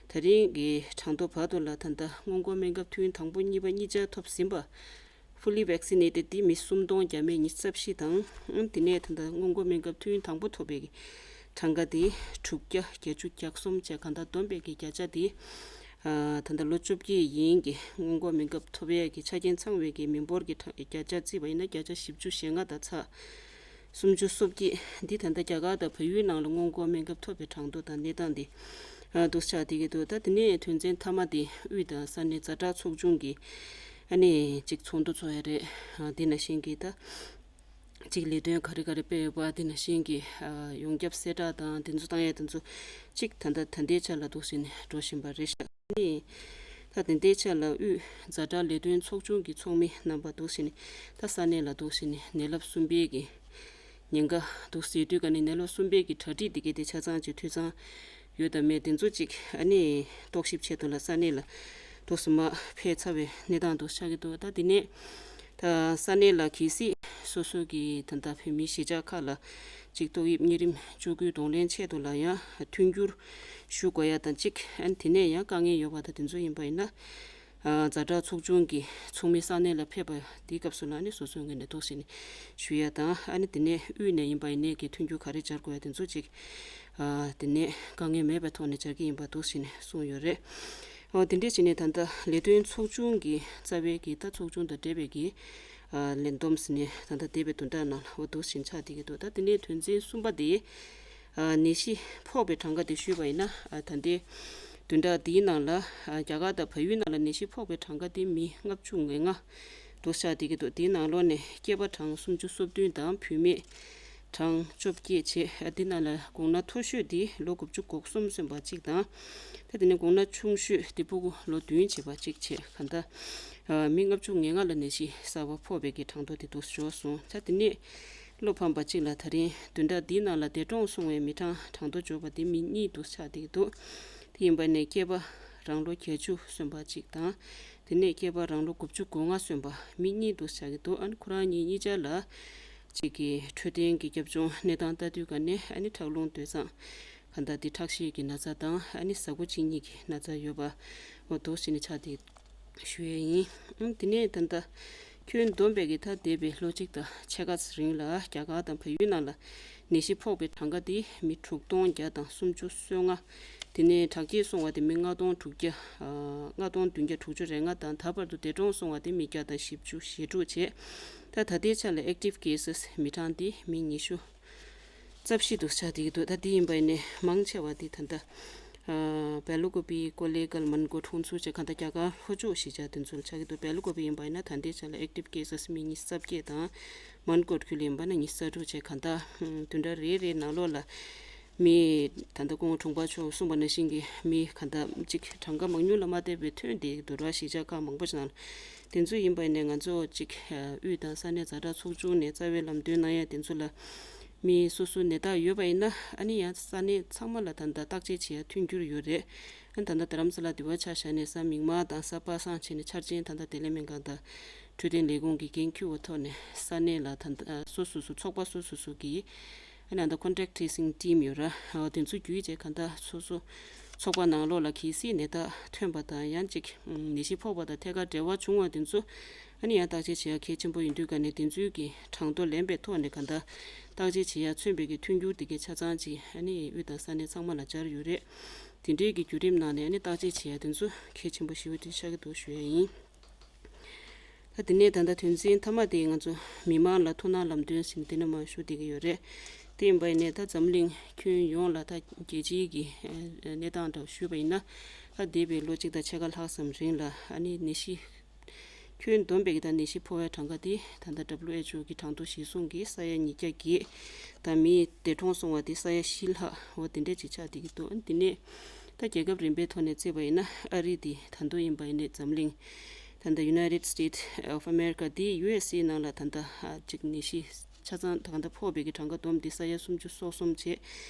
ད་རིང་གི་གྲངས་ཐོ་བར་དུ་ལ་ད་ལྟ་སྔོན་འགོག་སྨན་ཁབ་ཐུན་དང་པོ་གཉིས་པ་གཉིས་ཆར་ཐོབ་ཟིན་པ་fully vaccinated་དེ་མི་སུམ་སྟོང་བརྒྱ་མེད་ཉི་ཤུ་རྩ་བཞི་དང་། དེ་ནས་ད་ལྟ་སྔོན་འགོག་སྨན་ཁབ་ཐུན་དང་པོ་ཐོབ་པའི་གྲངས་ཀ་དེ་དྲུག་བརྒྱ་བརྒྱད་ཅུ་གྱ་གསུམ་བཅས་གང་ལྟར་བསྡོམས་པའི་གི་བརྒྱ་ཆ་དེ་ཨ་ད་ལྟ་ལོ་བཅོ་བརྒྱད་ཡན་གྱི་སྔོན་འགོག་སྨན་ཁབ་ཐོབ་ཡས་ཀྱི་ཆ་རྐྱེན་ཚང་བའི་གི་མི་འབོར་གྱི་གྲངས་བརྒྱ་ཆ་བརྩིས་པ་ཡིན་ན་བརྒྱ་ཆ་བཞི་བཅུ་ཞེ་ལྔ་དང་ཚེག་སུམ་ཅུ་སོ་བརྒྱད་འདི་ད་ལྟ་རྒྱ་གར་དང་བལ་ཡུལ་ནང་ལ་སྔོན་འགོག་སྨན་ཁབ་ཐོབ་པའི་གྲངས་ཐོ་དང་གནས་སྟངས་འདི་ཨ་འདུག་ཆགས་བསྡད་ཀྱི་འདུག་ད་དེ་ནས་དོན་ཚན་མཐའ་མ་དེ་དབུས་དང་ས་གནས་ཛ་དྲག་ཚོགས་ཆུང་གི་ཨ་ནི་ཅིག་ཚོགས་འདུ་ཚོགས་ཡ་རེད། ཨ་དེ་ནང་བཞིན་གྱི་ད་ཅིག་ལས་དོན་ག་རེ་ག་རེ་སྤེལ་ཡོད་པ་དེ་ནང་བཞིན་གྱི་ཨ་ཡོངས་ཁྱབ་གསལ་བསྒྲགས་དང་དེ་ཚོ་བཏང་ཡ་དེ་ཚོ་ཅིག་ད་ལྟ་ད་ལྟའི་ཆ་ལ་འདུག་ཟེར་ནས་འགྲོ་བཞིན་པ་རེད་ཤག་ནི། ད་དེ་འདྲའི་ཆ་ལ་དབུས་ཛ་དྲག་ལས་དོན་ཚོགས་ཆུང་གི་ཚོགས་མི་རྣམ་པ་འདུག་ཟེར་ནས་ད་ས་གནས་ལ་འདུག་ཟེར་ནས་ནད་རླབས་གསུམ་པའི་གི་ཉེན་ཁ་འདུག་ཟེར་དུས་ག་ནས་ནད་རླབས་གསུམ་པའི་གི་གྲ་སྒྲིག་དེ་གའི་དེ་ཆ་ཚང་ཅིག་འཐུས་ཚང་ཡོད་དམ་མེད་དེ་ཚོ་ཅིག་ཨ་ནི་རྟོག་ཞིབ་ཆེད་དུ་ལ་ས་གནས་ལ་འདུག་སེ་མར་ཕེབས་ཚར་བའི་གནས་སྟངས་འདུག་ཆགས་ཀྱི་འདུག་ད་དེ་ནས་ད་ས་གནས་ལ་གལ་སྲིད་སོ་སོ་གི་ད་ལྟ་བོད་མིའི་གཞིས་ཆགས་ཁག་ལ་ཅིག་ཏོག་དབྱིབས་གཉན་རིམས་བཅུ་དགུའི་གདོང་ལེན་ཆེད་དུ་ལ་ཡང་མཐུན་འགྱུར་ཞུ་དགོས་ཡ་དང་གཅིག་ཨ་ནི་དེ་ནས་ཡང་དཀའ་ངལ་ཡོད་པ་དང་དེ་ཚོ་ཡིན་པ་ཡིན་ན། ཛ་དྲག་ཚོགས་ཆུང་གི་ཚོགས་མི་ས་གནས་ལ་ཕེབས་པ་དེའི་སྐབས་སུ་ལ་ནི་སོ་སོའི་ངོས་ནས་འདུག་སེ་ནས་ཞུ་ཡ་དང་ཨ་ནི་དེ་ནས་དབུས་ནས་ཡིན་པ་ཡིན་ནའི་གི་མཐུན་འགྱུར་ག་རེ་སྦྱར་དགོས་ཡ་དེ་ཚོ་ཅིག་དེ་ནས་དཀའ་ངལ་མེད་པའི་ཐོག་ནས་སྦྱར་གྱི་ཡིན་པ་འདུག་སེ་ནས་གསུངས་ཡོད་རེད། འོ་དེ་འདྲས་བྱས་ནས་ད་ལྟ་ལས་དོན་ཚོགས་ཆུང་གི་རྩ་བའི་གི་ད་ཚོགས་ཆུང་དང་འབྲེལ་བའི་གི་ལས་བསྡོམས་ཟིན་ནས་ད་ལྟ་འདས་པའི་བདུན་ཕྲག་ནང་ལ་འོ་འདུག་བཞིན་ཆགས་བསྡད་ཀྱི་འདུག་ད་དེ་ནས་དོན་ཚན་གསུམ་པ་དེ་ནད་གཞི་ཕོག་པའི་གྲངས་ཀ་དེ་ཞུས་པ་ཡིན་ན་ད་ལྟའི་བདུན་ཕྲག་འདིའི་ནང་ལ་རྒྱ་གར་དང་བལ་ཡུལ་ནང་ལ་ནད་གཞི་ཕོག་པའི་གྲངས་ཀ་དེ་མི་ལྔ་བཅུ་ང་ལྔ་འདུག་ཆགས་བསྡད་ཀྱི་འདུག་དེའི་ནང་ལོགས་ནས་སྐྱེས་པ་གྲངས་སུམ་ཅུ་སོ་བདུན་དང་བུད་མེད་གྲངས་བཅོ་བརྒྱད་བྱས། དེ་ནང་ལ་གོང་ན་མཐོ་ཤོས་དེ་ལོ་དགུ་བཅུ་གོ་གསུམ་སོན་པ་གཅིག་དང་། ད་དེ་ནས་གོང་ན་ཆུང་ཤོས་དེ་ཕྲུ་གུ་ལོ་བདུན་བྱས་པ་གཅིག་བྱས་གང་ལྟར་མི་ལྔ་བཅུ་ང་ལྔ་ལ་ནད་གཞི་གསར་པ་ཕོག་པའི་གི་གྲངས་ཐོ་དེ་འདུག་འབྱོར་སོང་། ད་དེ་ནས་བློ་ཕམ་པ་གཅིག་ལ་ད་རིང་བདུན་ཕྲག་འདིའི་ནང་ལ་འདས་གྲོངས་སོང་བའི་མི་གྲངས་གྲངས་ཐོ་འབྱོར་བ་དེ་མི་གཉིས་འདུག་ཆགས་བསྡད་ཀྱི་འདུག་དེ་ཡིན་པ་ནས་སྐྱེས་པ་རང་ལོ་བརྒྱད་ཅུ་སོན་པ་གཅིག་དང་། དེ་ནས་སྐྱེས་པ་རང་ལོ་དགུ་བཅུ་གོ་ལྔ་སོན་པ་མི་གཉིས་འདུག་ཆགས་ཀྱི་འདུག་ཨ་ནི་ཁོ་རང་གཉིས་གཉིས་ཆ་ལ་གཅིག་གི་འཕྲོད་བསྟེན་གྱི་རྒྱབ་ལྗོངས་གནས་སྟངས་ལྟ་དུས་ག་ནས་ཨ་ནི་ཁྲག་རླུང་སྡོད་གཙང་ག་ད་འདི་ཁྲག་ཤེད་ཀྱི་ན་ཚ་དང་ཨ་ནི་ཟ་ཁུ་གཅིན་སྙི་གི་ན་ཚ་ཡོད་པ་འོ་འདུག་སེ་ནས་ཆགས་ཏེ་ཞུ་ཡས་ཡིན། ཨ་དེ་ནས་ད་ལྟ་ཁྱོན་བསྡོམས་པའི་གི་ད་འདས་པའི་ལོ་གཅིག་དང་ཕྱེད་ཀ་རིང་ལ་རྒྱ་གར་དང་བལ་ཡུལ་ནང་ལ་ནད་གཞི་ཕོག་པའི་གྲངས་ཀ་དེ་མི་དྲུག་སྟོང་བརྒྱ་དང་སུམ་ཅུ་སོ་ལྔ། དེ་ནས་དྲག་སྐྱེད་སོང་བ་དེ་མི་ལྔ་སྟོང་དྲུག་བརྒྱ། ལྔ་སྟོང་བདུན་བརྒྱ་དྲུག་ཅུ་རེ་ལྔ་དང་ད་བར་དུ་འདས་གྲོངས་སོང་བ་དེ་མི་བརྒྱ་དང་བཞི་བཅུ་ཞེ་དྲུག་བྱས། ད་ད་ལྟའི་ཆ་ལ་active cases་མི་གྲངས་དེ་མི་ཉི་ཤུ་རྩ་བཞི་དུ་ཆགས་བསྡད་ཀྱི་འདུག་ད་དེ་ཡིན་པ་ཡིན་ནའི་མང་ཆེ་བ་དེ་ད་ལྟ་བེ་ལ་ཀོ་པི་ཀོ་ལེ་གལ་མན་གོ་ཁྲོང་ཚུར་བཅས་གང་ལྟར་རྒྱ་གར་ལྷོ་ཕྱོགས་གཞིས་ཆགས་དེ་ཚོ་ལ་ཆགས་ཀྱི་འདུག་བེ་ལ་ཀོ་པི་ཡིན་པ་ཡིན་ན་ད་ལྟའི་ཆ་ལ་active cases་མི་ཉི་ཤུ་རྩ་བརྒྱད་དང་། མན་གོ་ཁུལ་ཡིན་པ་ན་ཉི་ཤུ་རྩ་དྲུག་བཅས་གང་ལྟར་བདུན་ཕྲག་རེ་རེའི་ནང་ལོགས་ལ་མི་ད་ལྟ་སྐུ་ངོ་དྲུང་འཕར་མཆོག་གསུངས་པ་ནང་བཞིན་གྱི་མི་གང་ལྟར་གཅིག་གྲངས་ཀ་མང་ཉུང་ལ་མ་བལྟས་པའི་ཐོན་ཏེ་འདུག་ར། གཞིས་ཆགས་ཁག་མང་པོ་ཞིག་ནང་དེ་ཚོ་ཡིན་པ་ཡིན་ནའི་ང་ཚོ་གཅིག་དབུས་དང་ས་གནས་ཛ་དྲག་ཚོགས་ཆུང་ནས་རྩ་བའི་ལམ་སྟོན་གནང་ཡ་དེ་ཚོ་ལ་ མི་སོ་སོ་ནད་རྟགས་ཡོད་པ་ཡིན་ན་ཨ་ནི་ཡང་ས་གནས་ཚང་མ་ལ་ད་ལྟ་བརྟག་དཔྱད་བྱེད་ཡ་མཐུན་འགྱུར་ཡོད་རེད། ཨ་ནི་ད་ལྟ་རྡ་རམ་ས་ལ་དེ་བ་ཆ་བཞག་ནས་གཟའ་མིག་དམར་དང་གཟའ་པ་སངས་བྱས་ནས་འཆར་ཅན་ད་ལྟ་བདེ་ལེགས་སྨན་ཁང་དང་འཕྲོད་བསྟེན་ལས་ཁུངས་ཀྱི་འགན་འཁུར་བ་ཐོག་ནས་ས་གནས་ལ་ད་ལྟ་སོ་སོ་སོ་ཚོགས་པ་སོ་སོ་སོ་གིས་ཨ་ནི་ད་ལྟ་contact tracing team ཡོད་ར། དེ་ཚོ་བརྒྱུད་བྱས་གང་ལྟར་སོ་སོ་ཚོགས་པ་ནང་ལོགས་ལ་གལ་སྲིད་ནད་རྟགས་ཐོན་པ་དང་ཡང་ཅིག་ནད་གཞི་ཕོག་པ་དང་ཐད་ཀར་འབྲེལ་བ་བྱུང་བ་དེ་ཚོ་ཨ་ནི་ཡང་བརྟག་དཔྱད་བྱེད་ཡ་གལ་ཆེན་པོ་ཡིན་དུས་ག་ནས་དེ་ཚོའི་གི་གྲངས་ཐོ་ལེན་པའི་ཐོག་ནས་གང་ལྟར་བརྟག་དཔྱད་བྱེད་ཡ་མཚོན་པའི་གི་མཐུན་འགྱུར་དེ་གའི་ཆ་ཚང་ཅིག་ཨ་ནི་དབུས་དང་ས་གནས་ཚང་མ་ལ་སྦྱར་ཡོད་རེད། དེ་འདྲའི་གི་བརྒྱུད་རིམ་ནང་ནས་ཨ་ནི་བརྟག་དཔྱད་བྱེད་ཡ་དེ་ཚོ་གལ་ཆེན་པོ་ཞེ་པོ་དེ་ཆགས་ཀྱི་འདུག་ཞུ་ཡ་ཡིན། ད་དེ་ནས་ད་ལྟ་དོན་ཚན་མཐའ་མ་དེ་ང་ཚོ་མི་མང་ལ་ཐུགས་སྣང་ལམ་སྟོན་ཟེར་ནས་དེ་ནས་མར་ཞུ་བསྡད་ཀྱི་ཡོད་རེད། དེ་ཡིན་པ་ཡིན་ནས་ད་འཛམ་གླིང་ཁྱོན་ཡོངས་ལ་ད་རྒྱལ་སྤྱིའི་གི་གནས་སྟངས་འདྲ་ཞུས་པ་ཡིན་ན། ད་འདས་པའི་ལོ་གཅིག་དང་ཕྱེད་ཀ་ལྷག་ཙམ་རིང་ལ་ཨ་ནི་ནད་གཞི་ཁྱོན་བསྡོམས་པའི་གི་ད་ནད་གཞི་ཕོག་པའི་གྲངས་ཀ་དེ་ད་ལྟ་W H O གི་གྲངས་ཐོ་གཞིར་བཟུང་གིས་ས་ཡ་ཉིས་བརྒྱ་བརྒྱད་དང་མིའི་འདས་གྲོངས་སོང་བ་དེ་ས་ཡ་བཞི་ལྷག་འོ་དེ་འདྲས་ཅིག་ཆགས་བསྡད་ཀྱི་འདུག་དེ་ནས་ད་རྒྱལ་ཁབ་རིམ་པའི་ཐོག་ནས་བརྩིས་པ་ཡིན་ན་ཨ་རི་དེ་ད་དུང་ཡིན་པ་ཡིན་ནས་འཛམ་གླིང་ད་ལྟ་United States of America དེ་U S A ནང་ལ་ད་ལྟ་ཅིག་ནད་གཞི་ཆ་ཚང་ད་ལྟ་ཕོག་པའི་གི་གྲངས་ཀ་བསྡོམས་དེ་ས་ཡ་སུམ་ཅུ་སོ་གསུམ་བྱས།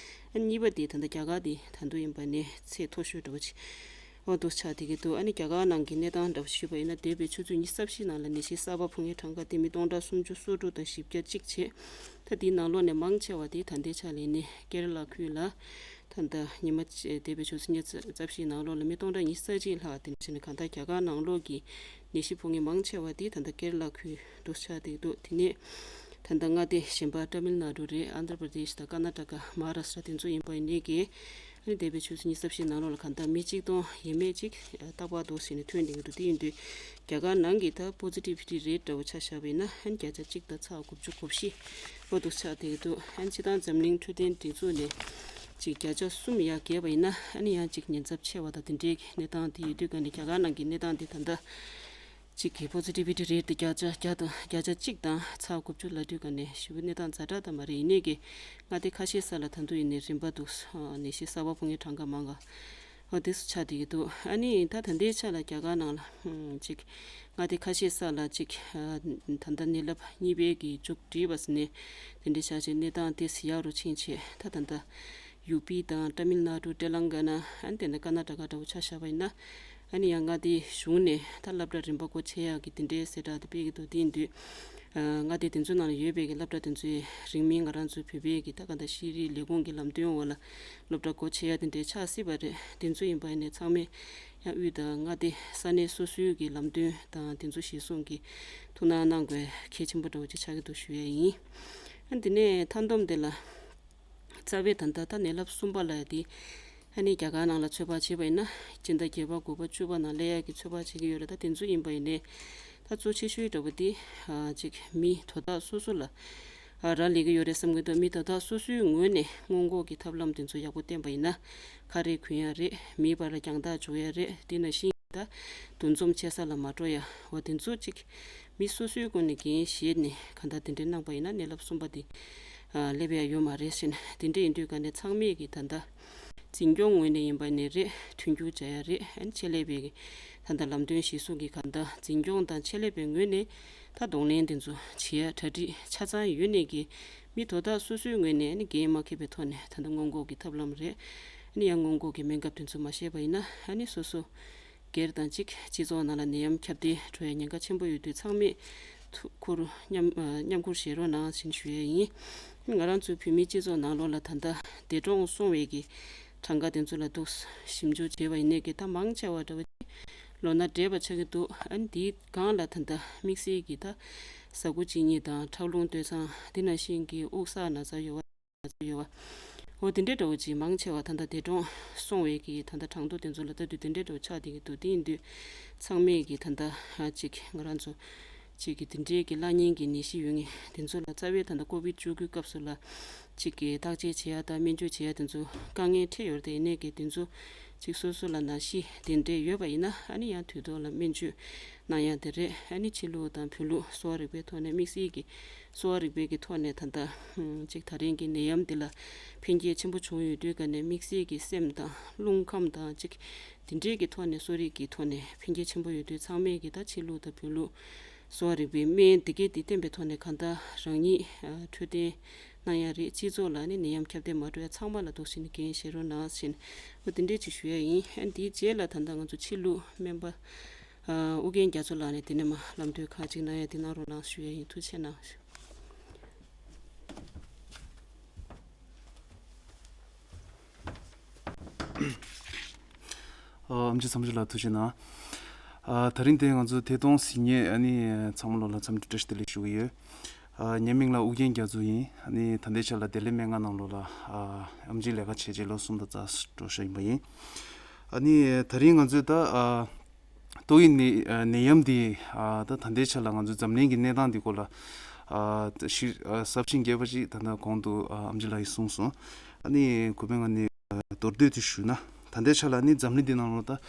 ཨ་གཉིས་པ་དེ་ད་ལྟ་རྒྱ་གར་དེ་ད་དུང་ཡིན་པ་ནས་ཚད་མཐོ་ཤོས་འདྲ་བོ་ཅིག་འོ་འདུག་ཆགས་བསྡད་ཀྱི་འདུག་ཨ་ནི་རྒྱ་གར་ནང་གི་གནས་སྟངས་འདྲ་བོ་ཞུས་པ་ཡིན་ན་འདས་པའི་ཆུ་ཚོད་ཉི་ཤུ་རྩ་བཞི་ནང་ལ་ནད་གཞི་གསར་པ་ཕོག་མཁན་གྲངས་ཀ་དེ་མི་སྟོང་ཕྲག་སུམ་ཅུ་སོ་དྲུག་དང་བཞི་བརྒྱ་གཅིག་བྱས། ད་དེའི་ནང་ལོགས་ནས་མང་ཆེ་བ་དེ་ད་ལྟའི་ཆ་ལ་ནི་ཀེ་ར་ལ་ཁུལ་ལ་ད་ལྟ་ཉི་མ་འདས་པའི་ཆུ་ཚོད་ཉི་ཤུ་རྩ་བཞི་ནང་ལོགས་ལ་མི་སྟོང་ཕྲག་ཉི་ཤུ་རྩ་གཅིག་ལྷག་དེ་འདྲ་བྱས་ནས་གང་ལྟར་རྒྱ་གར་ནང་ལོགས་ཀྱི་ནད་གཞི་ཕོག་མཁན་མང་ཆེ་བ་དེ་ད་ལྟ་ཀེ་ར་ལ་ཁུལ་འདུག་ཆགས་བསྡད་འདུག་དེ་ནས་ད་ལྟ་མངའ་སྡེ་གཞན་པ་ཏ་མིལ་ནཱ་ཌུ་རེད། ཨན་དྷྲ་པྲ་དེཤ་དང་ཀར་ནཱ་ཊ་ཀ་མ་ཧཱ་རཱ་ཤྲ་དེ་ཚོ་ཡིན་པ་ཡིན་ནའི་གི་ཨ་ནི་འདས་པའི་ཆུ་ཚོད་ཉི་ཤུ་རྩ་བཞི་ནང་ལོགས་ལ་གང་ལྟར་མི་གཅིག་སྟོང་ཡས་མས་གཅིག་རྟག་པར་འདུག་ཟེར་ནས་ཐོན་བསྡད་ཀྱི་འདུག་དེ་ཡིན་དུས་རྒྱ་གར་ནང་གི་ད་positivity rate འདྲ་བོ་ཆ་བཞག་པ་ཡིན་ན་ཨ་ནི་བརྒྱ་ཆ་གཅིག་དང་ཚེག་དགུ་བཅུ་གོ་བཞི་འོ་འདུག་ཆགས་བསྡད་ཀྱི་འདུག་ཨ་ནི་སྤྱིར་བཏང་འཛམ་གླིང་འཕྲོད་བསྟེན་སྒྲིག་འཛུགས་ནས་ཅིག་བརྒྱ་ཆ་གསུམ་ཡར་བརྒལ་བ་ཡིན་ན་ཨ་ནི་ཡང་ཅིག་ཉེན་ཚབས་ཆེ་བ་དང་དེ་འདྲའི་གནས་སྟངས་དེ་ཡོད་དུས་ག་ནས་རྒྱ་གར་ནང་གི་གནས་སྟངས་དེ་ད་ལྟ། གཅིག་གི་positivity rate དེ་བརྒྱ་ཆ་བརྒྱ་དང་བརྒྱ་ཆ་གཅིག་དང་ཚེག་དགུ་བཅུ་ལབ་དུས་ག་ནས་ཞེ་པོ་གནས་སྟངས་ཛ་དྲག་ད་མ་རེད། ཡིན་ནའི་གི་མངའ་སྡེ་ཁ་ཤས་ས་ལ་ད་དུང་ཡིན་ནའི་རིམ་པ་འདུག་ནད་གཞི་གསར་པ་ཕོག་མཁན་གྲངས་ཀ་མང་ག་འོ་དེ་ཚོ་ཆགས་བསྡད་ཀྱི་འདུག་ཨ་ནི་ད་ད་ལྟའི་ཆ་ལ་རྒྱ་གར་ནང་ལ་ཅིག་མངའ་སྡེ་ཁ་ཤས་ས་ལ་ཅིག་ད་ལྟ་ནད་རླབས་གཉིས་པའི་གི་མཇུག་སྒྲིལ་བ་ཟེར་ནས་དེ་འདྲའི་བྱ་བྱེད་གནས་སྟངས་དེ་ཡག་རུ་ཕྱིན་བྱས་ད་ད་ལྟ། ཡུ་པི་དང་ཏ་མིལ་ནཱ་ཌུ་ཏེ་ལང་ག་ན་ཨ་ནི་དེ་ནས་ཀར་ནཱ་ཊ་ཀ་འདྲ་བོ་ཆ་བཞག་པ་ཡིན་ན་ཨ་ནི་ཡང་མངའ་སྡེའི་གཞུང་ནས་ད་སློབ་གྲྭ་རིམ་པ་སྒོ་ཕྱེ་ཡག་གི་དེ་འདྲའི་གསལ་བསྒྲགས་དེ་སྤེལ་གྱི་འདུག་དེ་ཡིན་དུས་མངའ་སྡེ་དེ་ཚོའི་ནང་ལ་ཡོད་པའི་གི་སློབ་གྲྭ་དེ་ཚོའི་རིང་མིན་ང་རང་ཚོའི་བོད་པའི་གི་ད་ག་འདྲ་ཤེས་རིག་ལས་ཁུངས་ཀྱི་ལམ་སྟོན་འོག་ལ་སློབ་གྲྭ་སྒོ་ཕྱེ་ཡག་དེ་འདྲའི་ཆགས་སྲིད་པ་རེད། དེ་ཚོ་ཡིན་པ་ཡིན་ནའི་ཚང་མས་ཡང་དབུས་དང་མངའ་སྡེ་ས་གནས་སོ་སོའི་གི་ལམ་སྟོན་དང་དེ་ཚོ་གཞིར་བཟུང་གི་ཐུགས་སྣང་གནང་དགོས་གལ་ཆེན་པོ་འདྲ་བོ་ཅིག་ཆགས་ཀྱི་འདུག་ཞུ་ཡ་ཡིན། ཨ་ནི་དེ་ནས་མཐའ་བསྡོམས་དེ་ལ། རྩ་བའི་ད་ལྟ་ད་ནད་རླབས་གསུམ་པ་ལབ་ཡ་དེ་ཨ་ནི་རྒྱ་གར་ནང་ལ་ཚོད་དཔག་བྱས་པ་ཡིན་ན་སྤྱི་ཟླ་བརྒྱད་པ་དགུ་པ་བཅུ་པ་ནང་སླེབས་ཡག་གི་ཚོད་དཔག་བྱེད་ཀྱི་ཡོད་རེད། ད་དེ་ཚོ་ཡིན་པ་ཡིན་ནའི་ད་གཙོ་ཆེ་ཤོས་འདྲ་པོ་དེ་ཨ་ཅིག་མི་དོ་བདག་སོ་སོ་ལ་ཨ་རག་ལས་ཀྱི་ཡོད་རེད་བསམ་གྱི་འདུག་མི་དོ་བདག་སོ་སོའི་ངོས་ནས་སྔོན་འགོག་གི་ཐབས་ལམ་དེ་ཚོ་ཡག་པོ་བསྟེན་པ་ཡིན་ན་ཁ་རས་གོན་ཡག་རེད། མིའི་བར་ལ་རྒྱང་ཐག་འཇོག་ཡག་རེད། དེ་ནང་བཞིན། ད་འདུ་འཛོམས་བྱེད་ས་ལ་མ་འགྲོ་ཡ་འོ་དེ་ཚོ་གཅིག་མི་སོ་སོའི་སྒོ་ནས་འགན་བཞེས་ནས་གང་ལྟར་དེ་འདྲའི་གནང་པ་ཡིན་ན་ནད་རླབས་གསུམ་པ་དེ་ཨ་སླེབས་ཡ་ཡོད་མ་རེད་ཟེར་ནས་དེ་འདྲ་ཡིན་དུས་ག་ནས་ཚང་མས་ཀྱི་ད་ལྟ་འཛིན་སྐྱོང་ངོས་ནས་ཡིན་པ་ནས་རེད། མཐུན་འགྱུར་བྱ་ཡ་རེད། ཨ་ནི་ཆེད་ལས་པའི་ད་ལྟ་ལམ་སྟོན་གཞིར་བཟུང་གི་གང་ལྟར་འཛིན་སྐྱོང་དང་ཆེད་ལས་པའི་ངོས་ནས་ད་གདོང་ལེན་དེ་ཚོ་བྱེད་ཡ་གྲ་སྒྲིག་ཆ་ཚང་ཡོད་ནས་ཀྱི་མི་དོ་བདག་སོ་སོའི་ངོས་ནས་ཨ་ནི་འགན་མ་འཁྱེར་བའི་ཐོག་ནས་ད་ལྟ་སྔོན་འགོག་གི་ཐབས་ལམ་རེད། ཨ་ནི་ཡང་སྔོན་འགོག་གི་སྨན་ཁབ་དེ་ཚོ་མ་བཞེས་པ་ཡིན་ན་ཨ་ནི་སོ་སོ། སྒེར་དང་གཅིག་སྤྱི་ཚོགས་ནང་ལ་ནད་ཡམས་ཁྱབ་གདལ་འགྲོ་ཡ་ཉེན་ཁ་ཆེན་པོ་ཡོད་དུས་ཚང་མས་ཐུགས་ཁུར་མཉམ་མཉམ་ཁུར་བཞེས་རོགས་གནང་ཞེས་ཞུ་ཡས་ཡིན། ང་རང་ཚོའི་བོད་མིའི་སྤྱི་ཚོགས་ནང་ལོགས་ལ་ད་ལྟ་འདས་གྲོངས་སོང་བའི་གི་གྲངས་ཀ་དེ་ཚོ་ལ་འདུག་ཞིབ་འཇུག་བྱས་པ་ཡིན་ནའི་གི་ད་མང་ཆེ་བ་འདྲ་བ་ཅིག་ལོ་ན་བགྲེས་པ་ཆགས་ཀྱི་འདུག་ཨ་ནི་དེའི་སྒང་ལ་ད་ལྟ་དམིགས་བསལ་གྱི་ད་ཟ་ཁུ་གཅིན་སྙི་དང་ཁྲག་རླུང་སྟོད་འཚངས་དེ་ནང་བཞིན་གྱི་དབུགས་བསགས་ན་ཚ་ཡོད་པ། ཡོད་པ། འོ་དེ་འདྲའི་འདྲ་བོ་ཅིག་མང་ཆེ་བ་ད་ལྟ་འདས་གྲོངས་སོང་བའི་གི་ད་ལྟ་གྲངས་ཐོ་དེ་ཚོ་ལ་ལྟ་དུས་དེ་འདྲའི་འདྲ་བོ་ཆགས་བསྡད་ཀྱི་འདུག་དེ་ཡིན་དུས་ཚང་མས་གི་ད་ལྟ་ཨ་ཅིག་ང་རང་ཚོ་ཅིག་གི་དེ་འདྲའི་གི་བརླག་ཉེན་གི་ནད་གཞི་ཡོད་མཁན་དེ་ཚོ་ལ་རྩ་བའི་ད་ལྟ་ཀོ་བིད་བཅུ་དགུའི་སྐབས་སུ་ལ་ཅིག་གི་བརྟག་དཔྱད་བྱེད་ཡ་དང་སྨན་བཅོས་བྱེད་ཡ་དེ་ཚོ་དཀའ་ངལ་འཕྲད་ཡོད་རེད། དེ་ཡིན་ནའི་གི་དེ་ཚོ་ཅིག་སོ་སོ་ལ་ནད་གཞི་དེ་འདྲའི་ཡོད་པ་ཡིན་ན་ཨ་ནི་ཡང་དུས་ཐོག་ལ་སྨན་བཅོས་གནང་ཡ་དེ་རེད། ཨ་ནི་ཕྱི་ལུགས་དང་བོད་ལུགས་གསོ་བ་རིག་པའི་ཐོག་ནས་དམིགས་བསལ་གྱི་གསོ་བ་རིག་པའི་གི་ཐོག་ནས་ད་ལྟ་ཅིག་ད་རིང་གི་ནད་ཡམས་འདི་ལ་ཕན་སྐྱེད་ཆེན་པོ་བྱུང་ཡོད་དུས་ག་ནས་དམིགས་བསལ་གྱི་སེམས་དང་རླུང་ཁམས་དང་ཅིག་དེ་འདྲའི་གི་ཐོག་ནས་གསོ་རིག་གི་ཐོག་ནས་ཕན་སྐྱེད་ཆེན་པོ་ཡོད་དུས་ཚང་མས་གི་ད་ཕྱི་ལུགས་དང་བོད་ལུགས་གསོ་བ་རིག་པའི་སྨན་འདི་གས་འདི་བསྟེན་པའི་ཐོག་ནས་གང་ལྟར་རང་ཉིད་འཕྲོད་བསྟེན་ གནང་ཡ་རེད། སྤྱི་ཚོགས་ལ་ནི་ནད་ཡམས་ཁྱབ་གདལ་མ་འགྲོ་ཡ་ཚང་མ་ལ་འདུག་སེ་ནི་འགན་བཞེས་རོགས་གནང་ཟེར་ནས་འོ་དེ་འདྲས་ཅིག་ཞུ་ཡ་ཡིན། ཨ་ནི་དེའི་རྗེས་ལ་ད་ལྟ་ང་ཚོ་ཕྱི་ལུགས་སྨན་པ་ཨ་ཨུ་རྒྱན་རྒྱ་མཚོ་ལགས་ནས་དེ་ནས་མ་ལམ་སྟོན་ཁག་ཅིག་གནང་ཡ་དེ་གནང་རོགས་གནང་ཞུ་ཡ་ཡིན། ཐུགས་རྗེ་གནང་། ཨ་ཨེམ་ཆི་མཚམས་སྦྱོར་ལགས་ཐུགས་རྗེ་གནང་། ཨ་དེ་རིང་དེ་ང་ཚོ་ཐད་གཏོང་གཟིགས་མཁན་ཨ་ནི་ཚང་མ་ལོ་ལ་འཚམས་འདྲི་བཀྲ་ཤིས་བདེ་ལེགས་ཞུ་གི་ཡོད། ཨ་ངའི་མིང་ལ་ཨུ་རྒྱན་རྒྱ་མཚོ་ཡིན། ཨ་ནི་ད་ལྟའི་ཆ་ལ་བདེ་ལེགས་སྨན་ཁང་ནང་ལོ་ལ་ཨ་ཨེམ་ཆིའི་ལས་ཀ་བྱས་རྗེས་ལོ་གསུམ་དང་རྩ་འགྲོ་ཤག་ཡིན་པ་ཡིན། ཨ་ནི་དེ་རིང་ང་ཚོས་ད་ཨ་ཏོག་དབྱིབས་ནད་ནད་ཡམས་འདི་ཨ་ད་ད་ལྟའི་ཆ་ལ་ང་ཚོའི་འཛམ་གླིང་གི་གནས་སྟངས་འདི་སྐོར་ལ་ཨ་ཞིབ་ཨ་ཞིབ་ཕྲ་རྒྱས་པ་ཅིག་ད་ལྟ་གོང་དུ་ཨ་ཨེམ་ཆི་ལགས་ཀྱིས་གསུངས་སོང་། ཨ་ནི་གུས་པས་ང་ནི་མདོར་བསྡུས་དེ་ཞུས་ན། ད་ལྟའི་ཆ་ལ་ནི་འཛམ་གླིང་འདི་ནང་ལོ་ད་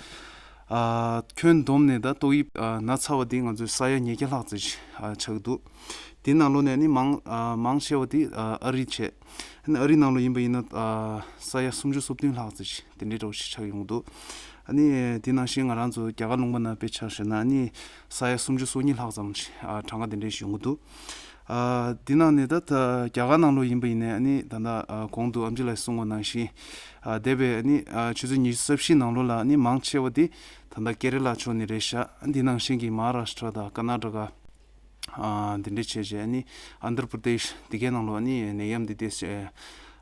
ཨ་ཁྱོན་བསྡོམས་ནས་ད་ཏོག་དབྱིབས་ཨ་ན་ཚ་བ་འདི་ང་ཚོའི་ས་ཡ་ཉིས་བརྒྱ་ལྷག་ཙམ་ཞིག་ཨ་ཆགས་འདུག་དེའི་ནང་ལོ་ནས་ནི་མང་ཨ་མང་ཆེ་བ་འདི་ཨ་ཨ་རི་བྱས། ཨ་ནི་ཨ་རི་ནང་ལོ་ཡིན་པ་ཡིན་ན་ཨ་ས་ཡ་སུམ་ཅུ་སོ་བདུན་ལྷག་ཙམ་ཞིག་དེ་འདྲའི་འདྲ་བོ་ཞིག་ཆགས་ཡོང་འདུག་ཨ་ནི་དེ་ནང་བཞིན་ང་རང་ཚོ་རྒྱ་གར་ལུང་པ་ན་དཔེ་ཆ་བཞག་ན་ཨ་ནི་ས་ཡ་སུམ་ཅུ་སོ་གཉིས་ལྷག་ཙམ་ཞིག་ཨ་གྲངས་ཀ་དེ་འདྲའི་ཞིག་ཡོང་གི་འདུག་ཨ་དེ་ནང་ནས་ད་ད་རྒྱ་གར་ནང་ལོ་ཡིན་པ་ཡིན་ནའི་ཨ་ནི་ད་ལྟ་ཨ་གོང་དུ་ཨེམ་ཆི་ལགས་གསུངས་པ་ནང་བཞིན་ཨ་འདས་པའི་ཨ་ནི་ཨ་ཆུ་ཚོད་ཉི་ཤུ་རྩ་བཞི་ནང་ལོ་ལ་ཨ་ནི་མང་ཆེ་བ་དེ་ད་ལྟ་ཀེ་ར་ལ་ཕྱོགས་ནས་རེད་ཤག་ཨ་དེ་ནང་བཞིན་གྱི་མ་ཧཱ་རཱ་ཤི་ཏྲ་དང་ཀར་ནཱ་ཊ་ཀ་ཨ་འདི་འདྲ་བྱས་རྗེས་ཨ་ནི་ཨན་དྷྲ་པྲ་དེཤ་འདི་གའི་ནང་ལོ་ཨ་ནི་ནད་ཡམས་འདི་དེ་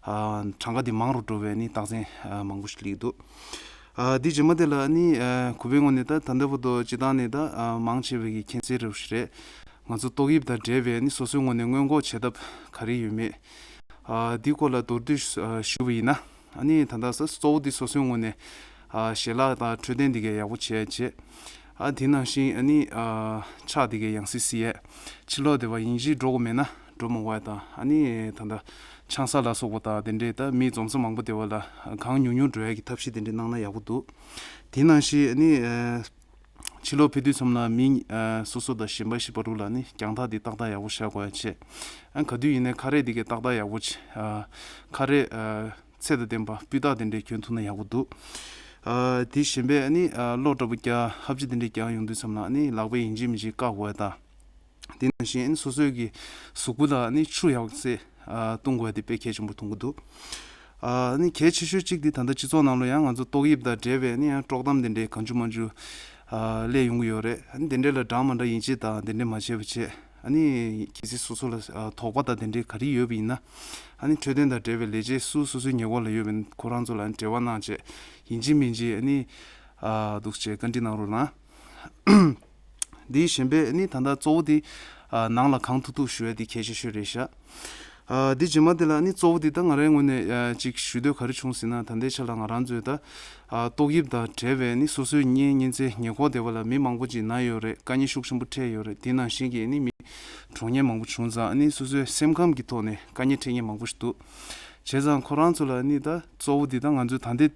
ཨ་གྲངས་ཀ་འདི་མང་རུ་འགྲོ་བའི་ཨ་ནི་རྟགས་མཚན་ཨ་མང་པོ་ཞིག་སླེབས་འདུག་ཨ་འདི་རྗེས་མ་དེ་ལ་ཨ་ནི་ཨ་གུས་པའི་ངོས་ནས་ད་ད་ལྟ་བར་དུ་སྤྱིར་བཏང་ནས་ད་ཨ་མང་ཆེ་བའི་གི་མཁྱེན་གསལ་རེད་ཞིག་རེད། ང་ཚོ་ཏོག་དབྱིབས་དང་འབྲེལ་བའི་ཨ་ནི་སོ་སོའི་ངོས་ནས་སྔོན་འགོག་བྱེད་ཐབས་ག་རེ་ཡོད་མེད། ཨ་འདི་སྐོར་ལ་མདོར་བསྡུས་ཨ་ཞུས་པ་ཡིན་ན། ཨ་ནི་ད་ལྟ་ས་གཙོ་བོ་འདི་སོ་སོའི་ངོས་ནས་ཨ་ཞལ་ལག་དང་འཕྲོད་བསྟེན་འདི་གའི་ཡག་པོ་བྱས་བྱས། ཨ་དེ་ནང་བཞིན་ཨ་ནི་ཨ་ཕྱག་འདི་གའི་ཡང་སེ་བསིལ་ཡས། ཕྱི་ལོགས་དེ་བ་ཡིན་གཅིག་འགྲོ་དགོས་མེད་ན་འགྲོ་མ་དགོས་ཡས་དང་ཨ་ནི་ད་ལྟ་ཆང་ས་ལ་སོགས་པ་དང་དེ་འདྲའི་ད་མི་འཛོམས་ས་མང་པོ་དེ་བ་ལ་གང་ཉུང་ཉུང་འགྲོ་ཡས་ཀྱི་ཐབས་ཤེས་དེ་འདྲ་གནང་ན་ཡག་པོ་འདུག་དེ་ནང་བཞིན་ཨ་ནི་ཨ་ཕྱི་ལོགས་ཕེབས་དུས་ཙམ་ལ་མི་ཨ་སོ་སོ་དང་གཞན་པ་ཞིག་བར་དུ་ལ་ནི་རྒྱང་ཐག་འདི་ཏག་ཏག་ཡག་པོ་བཞག་དགོས་ཡ་བྱས། ཨ་ག་དུས་ཡིན་ནའི་ཁ་རས་འདི་གའི་ཏག་ཏག་ཡག་པོ་བྱས། ཨ་ཁ་རས་ཨ་ཚད་དང་ལྡན་པ་སྤུས་དག་དེ་འདྲའི་གྱོན་ཐུབ་ན་ཡག་པོ་འདུག་ཨ་དེ་གཞན་པའི་ཨ་ནི་ཨ་གློག་འདྲ་པོ་རྒྱག་ཧབ་ཆི་དེ་འདྲའི་རྒྱག་ཡོང་དུས་ཙམ་ལ་ཨ་ནི་ལག་པས་ཡིན་གཅིག་མིན་གཅིག་བཀག་དགོས་ཡ་དང་། དེ་ནང་བཞིན་ཨ་ནི་སོ་སོའི་གི་གཟུགས་པོ་ལ་ཨ་ནི་ཆུ་ཡག་ཚད་ཨ་བཏུང་དགོས་ཡ་དེ་དཔེ་གལ་ཆེན་པོ་མཐོང་གི་འདུག་ཨ་ནི་གལ་ཆེ་ཤོས་གཅིག་དེ་ད་ལྟ་སྤྱི་ཚོགས་ནང་ལ་ཡང་ང་ཚོ་ཏོག་དབྱིབས་དང་འབྲེལ་བའི་ཨ་ནི་ཡང་དཀྲོག་གཏམ་དེ་འདྲའི་གང་བྱུང་མང་བྱུང་ཨ་སླེབས་ཡོང་གི་ཡོད་རེད། ཨ་ནི་དེ་འདྲའི་ལ་འདྲ་མ་འདྲ་ཡིན་གཅིག་དང་དེ་འདྲའི་མ་བྱས་པ་བྱས། ཨ་ནི་གལ་སྲིད་སོ་སོ་ལ་ཨ་དོགས་པ་དང་དེ་འདྲའི་ག་རེ་ཡོད་པ་ཡིན་ན། ཨ་ནི་འཕྲོད་བསྟེན་དང་འབྲེལ་བའི་ལས་བྱེད་སུ་སོ་སོའི་ཉེ་འཁོར་ལ་ཡོད་པ་ཡིན་ན་ཁོ་རང་ཚོ་ལ་ཨ་ནི་འབྲེལ་བ་གནང་བྱས། ཡིན་གཅིག་མིན་གཅིག་ཨ་ནི་ཨ་འདུག་བྱས་བཀའ་འདྲི་གནང་རོགས་གནང་། འདིའི་གཞན་པའི་ནི་ད་ལྟ་གཙོ་བོ་དེ་ཨ་ནང་ལ་གང་ཐུབ་ཐུབ་བཞུགས་ཡ་དེ་གལ་ཆེ་ཤོས་རེད་ཤག་ཨ་འདི་རྗེས་མ་དེ་ལ་ནི་གཙོ་བོ་དེ་ད་ང་རའི་ངོས་ནས་ཨ་ཅིག་ཞུ་འདོད་ག་རེ་བྱུང་ཟེར་ན། ད་ལྟའི་ཆ་ལ་ང་རང་ཚོའི་ད་ཨ་ཏོག་དབྱིབས་དང་འབྲེལ་བའི་ནི་སོ་སོའི་གཉེན་ཉེ་ཚན་ཉེ་འཁོར་དེ་བ་ལ་མི་མང་པོ་ཅིག་ན་ཡོད་རེད། དཀའ་ངལ་ཤུགས་ཆེན་པོ་འཕྲད་ཡོད་རེད། དེ་ནང་བཞིན་གྱི་ནི་མི་གྲོངས་མཁན་མང་པོ་བྱུང་ཙང་ནི་སོ་སོའི་སེམས་ཁམས་ཀྱི་ཐོག་ནས་དཀའ་ངལ་འཕྲད་མཁན་མང་པོ་ཞིག་འདུག་བྱས་ཙང་ཁོ་རང་ཚོ་ལ་ནི་ད་གཙོ་བོ་དེ་ད་ང་ཚོའི་ད་ལྟའི་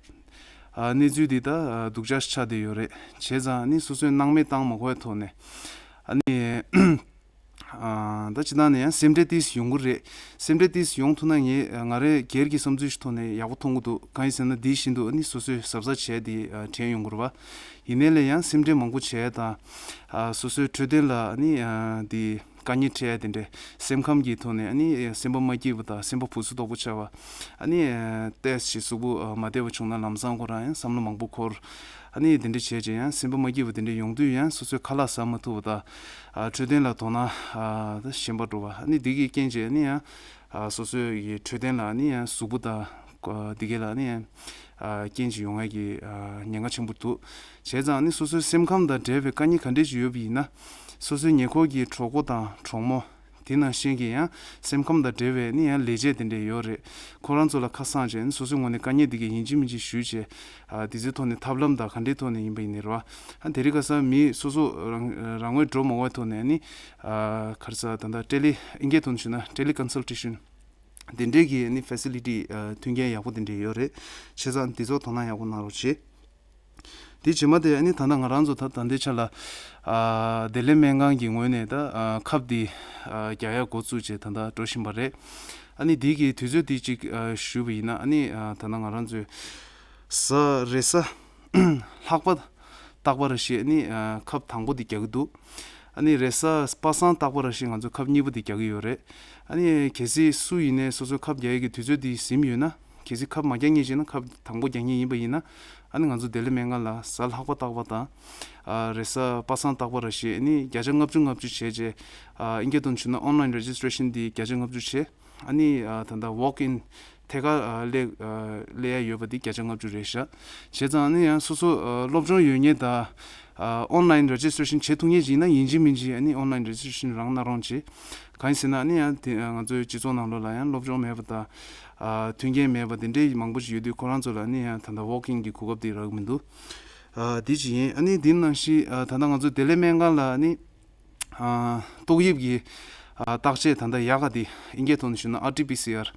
ཨ་གནས་ཚུལ་འདི་ད་ཨ་སྡུག་ཅག་ཆགས་བསྡད་ཡོད་རེད། བྱས་ཙང་ནི་སོ་སོས་སྣང་མེད་བཏང་མ་དགོས་པའི་ཐོག་ནས་ཨ་ནི་ཨ་ད་སྤྱིར་བཏང་ནས་ཡང་སེམས་ཁྲལ་ཏོག་ཙམ་ཡོང་གི་རེད། སེམས་ཁྲལ་ཏོག་ཙམ་ཡོང་ཐུབ་ན་ངས་ང་རའི་སྒེར་གྱི་བསམ་ཚུལ་ཞིག་ཐོག་ནས་ཡག་པོ་མཐོང་གི་འདུག་གང་ཡིན་ཟེར་ན་འདི་བཞིན་དུ་ཨ་ནི་སོ་སོས་གཟབ་གཟབ་བྱས་ཏེ་ཨ་དྲན་ཡོང་གི་རེད་བ། ཡིན་ནའི་ལས་ཡང་སེམས་ཁྲལ་མང་པོ་བྱས་དང་ཨ་སོ་སོའི་འཕྲོད་བསྟེན་ལ་ཨ་ནི་ཨ་འདི། དཀའ་ངལ་འཕྲད་ཡ་དེ་འདྲའི་སེམས་ཁམས་ཀྱི་ཐོག་ནས་ཨ་ནི་སེམས་པ་མ་སྐྱིད་པ་དང་སེམས་པ་ཕུགས་སུ་དོག་པོ་ཆགས་པ། ཨ་ནི་ཏོག་ཙམ་གཟུགས་པོ་མ་བདེ་བ་བྱུང་ན་ལམ་སང་ཁོ་རང་ཡང་བསམ་བློ་མང་པོ་འཁོར། ཨ་ནི་དེ་འདྲ་བྱས་རྗེས་ཡང་སེམས་པ་མ་སྐྱིད་པ་དེ་འདྲ་ཡོང་དུས་ཡང་སོ་སོའི་ཁ་ལག་ཟ་མ་ཐུབ་པ་དང་། འཕྲོད་བསྟེན་ལ་དོ་སྣང་ཞན་པ་འགྲོ་བ། ཨ་ནི་འདི་གི་རྐྱེན་བྱས་ཨ་ནི་ཡང་སོ་སོའི་གི་འཕྲོད་བསྟེན་ལ་ཨ་ནི་ཡང་གཟུགས་པོ་དང་འདི་གའི་ལ་ཨ་ནི་ཡང་རྐྱེན་ཅིག་ཡོང་ཡ་གི་ཉེན་ཁ་ཆེན་པོ་འདུག་བྱས་ཙང་ཨ་ནི་སོ་སོའི་སེམས་ཁམས་དང་འབྲེལ་བའི་དཀའ་ངལ་ག་འདྲས་ཅིག་ཡོད་པ་ཡིན་ན། སོ་སོའི་ཉེ་འཁོར་གྱི་གྲོགས་པོ་དང་གྲོགས་མོ། དེ་ནང་བཞིན་གྱི་ཡང་སེམས་ཁམས་དང་འབྲེལ་བའི་ནི་ཡང་ལས་བྱེད་དེ་འདྲས་ཡོད་རེད། ཁོ་རང་ཚོ་ལ་ཁ་སང་བྱས་ནས་སོ་སོའི་ངོས་ནས་དཀའ་ངལ་འདི་གའི་ཡིན་གཅིག་མིན་གཅིག་ཞུས་བྱས། ཨ་དེ་ཚོའི་ཐོག་ནས་ཐབས་ལམ་དང་ག་འདྲའི་ཐོག་ནས་ཡིན་པ་ཡིན་ནའི་རེད་བ། ཨ་དེ་རིང་ཁ་སང་མི་སོ་སོ་རང་རང་ངོས་འགྲོ་མ་དགོས་ཐོག་ནས་ནི། ཨ་ག་རེ་ཟེར་ད་ལྟ་ཏེ་ལི་ཨིན་སྐད་ཐོག་ནས་ཞུས་ན་ཏེ་ལི་ཀོན་སལ་ཊེ་ཤན་དེ་འདྲའི་གི་ནི་ཕེ་སི་ལི་ཊི་ཨ་མཐུན་རྐྱེན་ཡག་པོ་དེ་འདྲས་ཡོད་རེད། བྱས་ཙང་དེ་ཚོ་དོ་སྣང་ཡག་པོ་གནང་རོགས་བྱེད། དེ་རྗེས་མ་དེ་ཨ་ནི་ད་ལྟ་ང་རང་ཚོ་ད་ད་ལྟའི་ཆ་ལ་ཨ་བདེ་ལེགས་སྨན་ཁང་གི་ངོས་ནས་ད་ཨ་ཁབ་འདི་ཨ་རྒྱག་ཡ་འགོ་བཙུགས་བྱས་ད་ལྟ་འགྲོ་བཞིན་པ་རེད། ཨ་ནི་འདི་གི་དུས་ཚོད་འདི་གཅིག་ཨ་ཞུས་པ་ཡིན་ན་ཨ་ནི་ཨ་ད་ལྟ་ང་རང་ཚོའི་གཟའ་རེས་གཟའ་ལྷག་པ་རྟག་པར་བཞིན་ཨ་ནི་ཨ་ཁབ་དང་པོ་འདི་རྒྱག་གི་འདུག་ཨ་ནི་རེས་གཟའ་པ་སངས་རྟག་པ་རེ་བཞིན་ང་ཚོ་ཁབ་གཉིས་པ་དེ་རྒྱག་གི་ཡོད་རེད། ཨ་ནི་གལ་སྲིད་སུ་ཡིན་ནའི་སོ་སོའི་ཁབ་རྒྱག་ཡས་ཀྱི་དུས་ཚོད་དེ་ཟིན་ཡོད་ན། གལ་སྲིད་ཁབ་མ་རྒྱག་མཁན་ཅིག་ཡིན་ན། ཁབ་དང་པོ་རྒྱག་མཁན་ཡིན་པ་ཡིན་ན། ཨ་ནི་ང་ཚོ་བདེ་ལེགས་སྨན་ཁང་ལ་གཟའ་ལྷག་པ་རྟག་པ་དང་། ཨ་རེས་གཟའ་པ་སངས་རྟག་པ་རེ་བཞིན་ཨ་ནི་བརྒྱ་ཆ་ལྔ་བཅུ་ལྔ་བཅུ་བྱས་རྗེས། ཨ་ཨིན་སྐད་ཐོག་ནས་ཞུས་ན་online registration་དེ་བརྒྱ་ཆ་ལྔ་བཅུ་བྱས། ཨ་ནི་ཨ་ད་ལྟ་walk in་ཐད་ཀར་ཨ་སླེབས་ཨ་སླེབས་ཡ་ཡོད་པ་འདི་བརྒྱ་ཆ་ལྔ་བཅུ་རེད་ཤག་བྱས་ཙང་ཨ་ནི་ཡང་སོ་སོ་ཨ་སློབ་སྦྱོང་ཡོད་མཁན་དང་། ཨ་online registration་བྱེད་ཐུབ་མཁན་ཞིག་ཡིན་ན་ཡིན་གཅིག་མིན་གཅིག་ཨ་ནི་online registration་རང་གནང་རོགས་བྱེད། གང་ཡིན་ཟེར་ན་ཨ་ནི་ཡང་དེ་ང་ཚོའི་སྤྱི་ཚོགས་ནང་ལོགས་ལ་ཡང་སློབ་སྦྱོང་མེད་པ་དང་། ཨ་མཐུན་རྐྱེན་མེད་པ་དེ་འདྲའི་མང་པོ་ཞིག་ཡོད་དུས་ཁོ་རང་ཚོ་ལ་ཨ་ནི་ཡང་ད་ལྟ་walk in་གྱི་གོ་སྐབས་དེ་རག་གི་མི་འདུག་ཨ་དེ་གཅིག་ཡིན། ཨ་ནི་དེ་ནང་བཞིན་ཨ་ད་ལྟ་ང་ཚོ་བདེ་ལེགས་སྨན་ཁང་ལ་ཨ་ནི། ཨ་ཏོག་དབྱིབས་ཀྱི་ཨ་བརྟག་དཔྱད་ད་ལྟ་ཡག་ག་དེ་ཨིན་སྐད་ཐོག་ནས་ཞུས་ན་ཨར་ཊི་པི་སི་ཨར།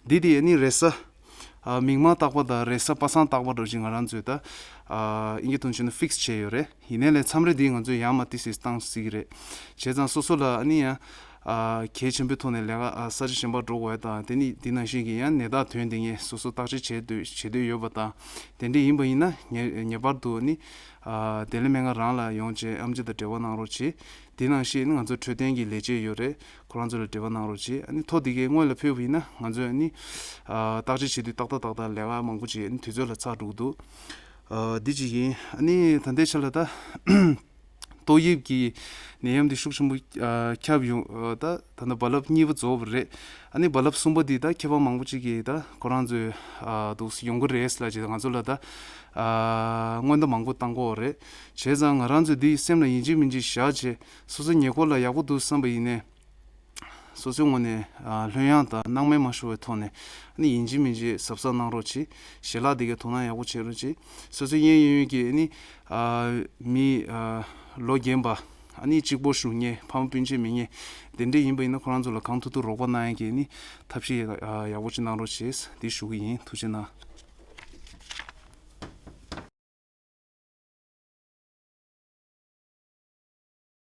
འདི་དེ་ཨ་ནི་རེས་གཟའ་ཨ་མིག་དམར་རྟག་པ་དང་རེས་གཟའ་པ་སངས་རྟག་པ་འདྲ་ཞིག་ང་རང་ཚོས་ད་ཨ་ཨིན་སྐད་ཐོག་ནས་ཞུས་ན་fix་བྱས་ཡོད་རེད། ཡིན་ནའི་ལས་མཚམས་རེ་འདི་ང་ཚོས་ཡར་མར་ཏོག་ཙམ་བཏང་སྲིད་ཀྱི་རེད། བྱས་ཙང་སོ་སོ་ལ་ཨ་ནི་ཡང་ཨ་གལ་ཆེན་པོའི་ཐོག་ནས་ལས་ཀ་ཨ་ས་ཆ་གཞན་པར་འགྲོ་དགོས་ཡ་དང་། དེ་ནི་འདི་ནང་བཞིན་གྱི་ཡང་ནད་རྟགས་ཐོན་བསྡད་མཁན་སོ་སོ་བརྟག་དཔྱད་བྱེད་འདོད་བྱེད་འདོད་ཡོད་པ་དང་། དེ་འདྲ་ཡིན་པ་ཡིན་ན་ངེས་ངེས་པར་དུ་ནི་ཨ་བདེ་ལེགས་སྨན་ཁང་རང་ལ་ཡོང་བྱས་ཨེམ་ཆི་དང་འབྲེལ་བ་གནང་རོགས་བྱེད། དེ་ནང་བཞིན་ང་ཚོ་འཕྲོད་བསྟེན་གྱི་ལས་བྱེད་ཡོད་རེད། ཁོ་རང་ཚོ་ལ་འབྲེལ་བ་གནང་རོགས་བྱེད། ཨ་ནི་ཐོ་དེ་གའི་སྔོན་ལ་ཕུལ་བ་ཡིན་ན་ང་ཚོས་ཨ་ནི་ཨ་བརྟག་དཔྱད་བྱེད་དུས་ཏག་ཏག་ཏག་ཏག་ལས་ཀ་མང་པོ་བྱེད། ཨ་ནི་དུས་ཚོད་ལ་ཚར་འགྲོ་གི་འདུག་ཨ་འདི་གཅིག་ཡིན། ཨ་ནི་ད་ལྟའི་ཆ་ལ་ད་ཏོག་དབྱིབས་ཀྱི་ནད་ཡམས་འདི་ཤུགས་ཆེན་པོ་ཨ་ཁྱབ་ཡོང་། ཨ་ད་ད་ལྟ་རྦ་རླབས་གཉིས་པ་རྫོགས་པ་རེད། ཨ་ནི་རྦ་རླབས་གསུམ་པ་འདི་ད་ཁྱད་པར་མང་པོ་ཅིག་གིས་ད་ཁོ་རང་ཚོས་ཨ་འདུག་ཡོང་གི་རེད་ལབ་བྱས་ང་ཚོ་ལ་ད་ཨ་སྔོན་བརྡ་མང་པོ་བཏང་གི་ཡོད་རེད། བྱས་ཙང་ང་རང་ཚོས་འདི་སེམས་ལ་ཡིན་གཅིག་མིན་གཅིག་བཞག་བྱས། སོ་སོའི་ཉེ་འཁོར་ལ་ཡག་པོ་འདུག་བསམ་པ་ཡིན་ནའི། སོ་སོའི་ངོས་ནས་ཨ་ལྷོད་ཡངས་དང་སྣང་མེད་མ་ཤོར་བའི་ཐོག་ནས་ཨ་ནི་ཡིན་གཅིག་མིན་གཅིག་གཟབ་གཟབ་གནང་རོགས་གྱིས། ཞལ་ལག་དེ་གའི་དོ་སྣང་ཡག་པོ་བྱེད་རོགས་གྱིས། སོ་སོའི་གཡས་གཡོན་གྱི་ཨ་ནི་ཨ་མི་ཨ་ལོ་རྒན་པ་ཨ་ནི་གཅིག་པོ་བཞུགས་མཁན་ཕ་མ་སྤུན་མཆེད་མེད་མཁན་དེ་འདྲས་ཡིན་པ་ཡིན་ན་ཁོ་རང་ཚོ་ལ་གང་ཐུབ་ཐུབ་རོགས་པ་གནང་ཡག་གི་ཨ་ནི་ཐབས་ཤེས་ཨ་ཡག་པོ་ཅིག་གནང་རོགས་གྱིས། འདི་ཞུ་གི་ཡིན། ཐུགས་རྗེ་གནང་།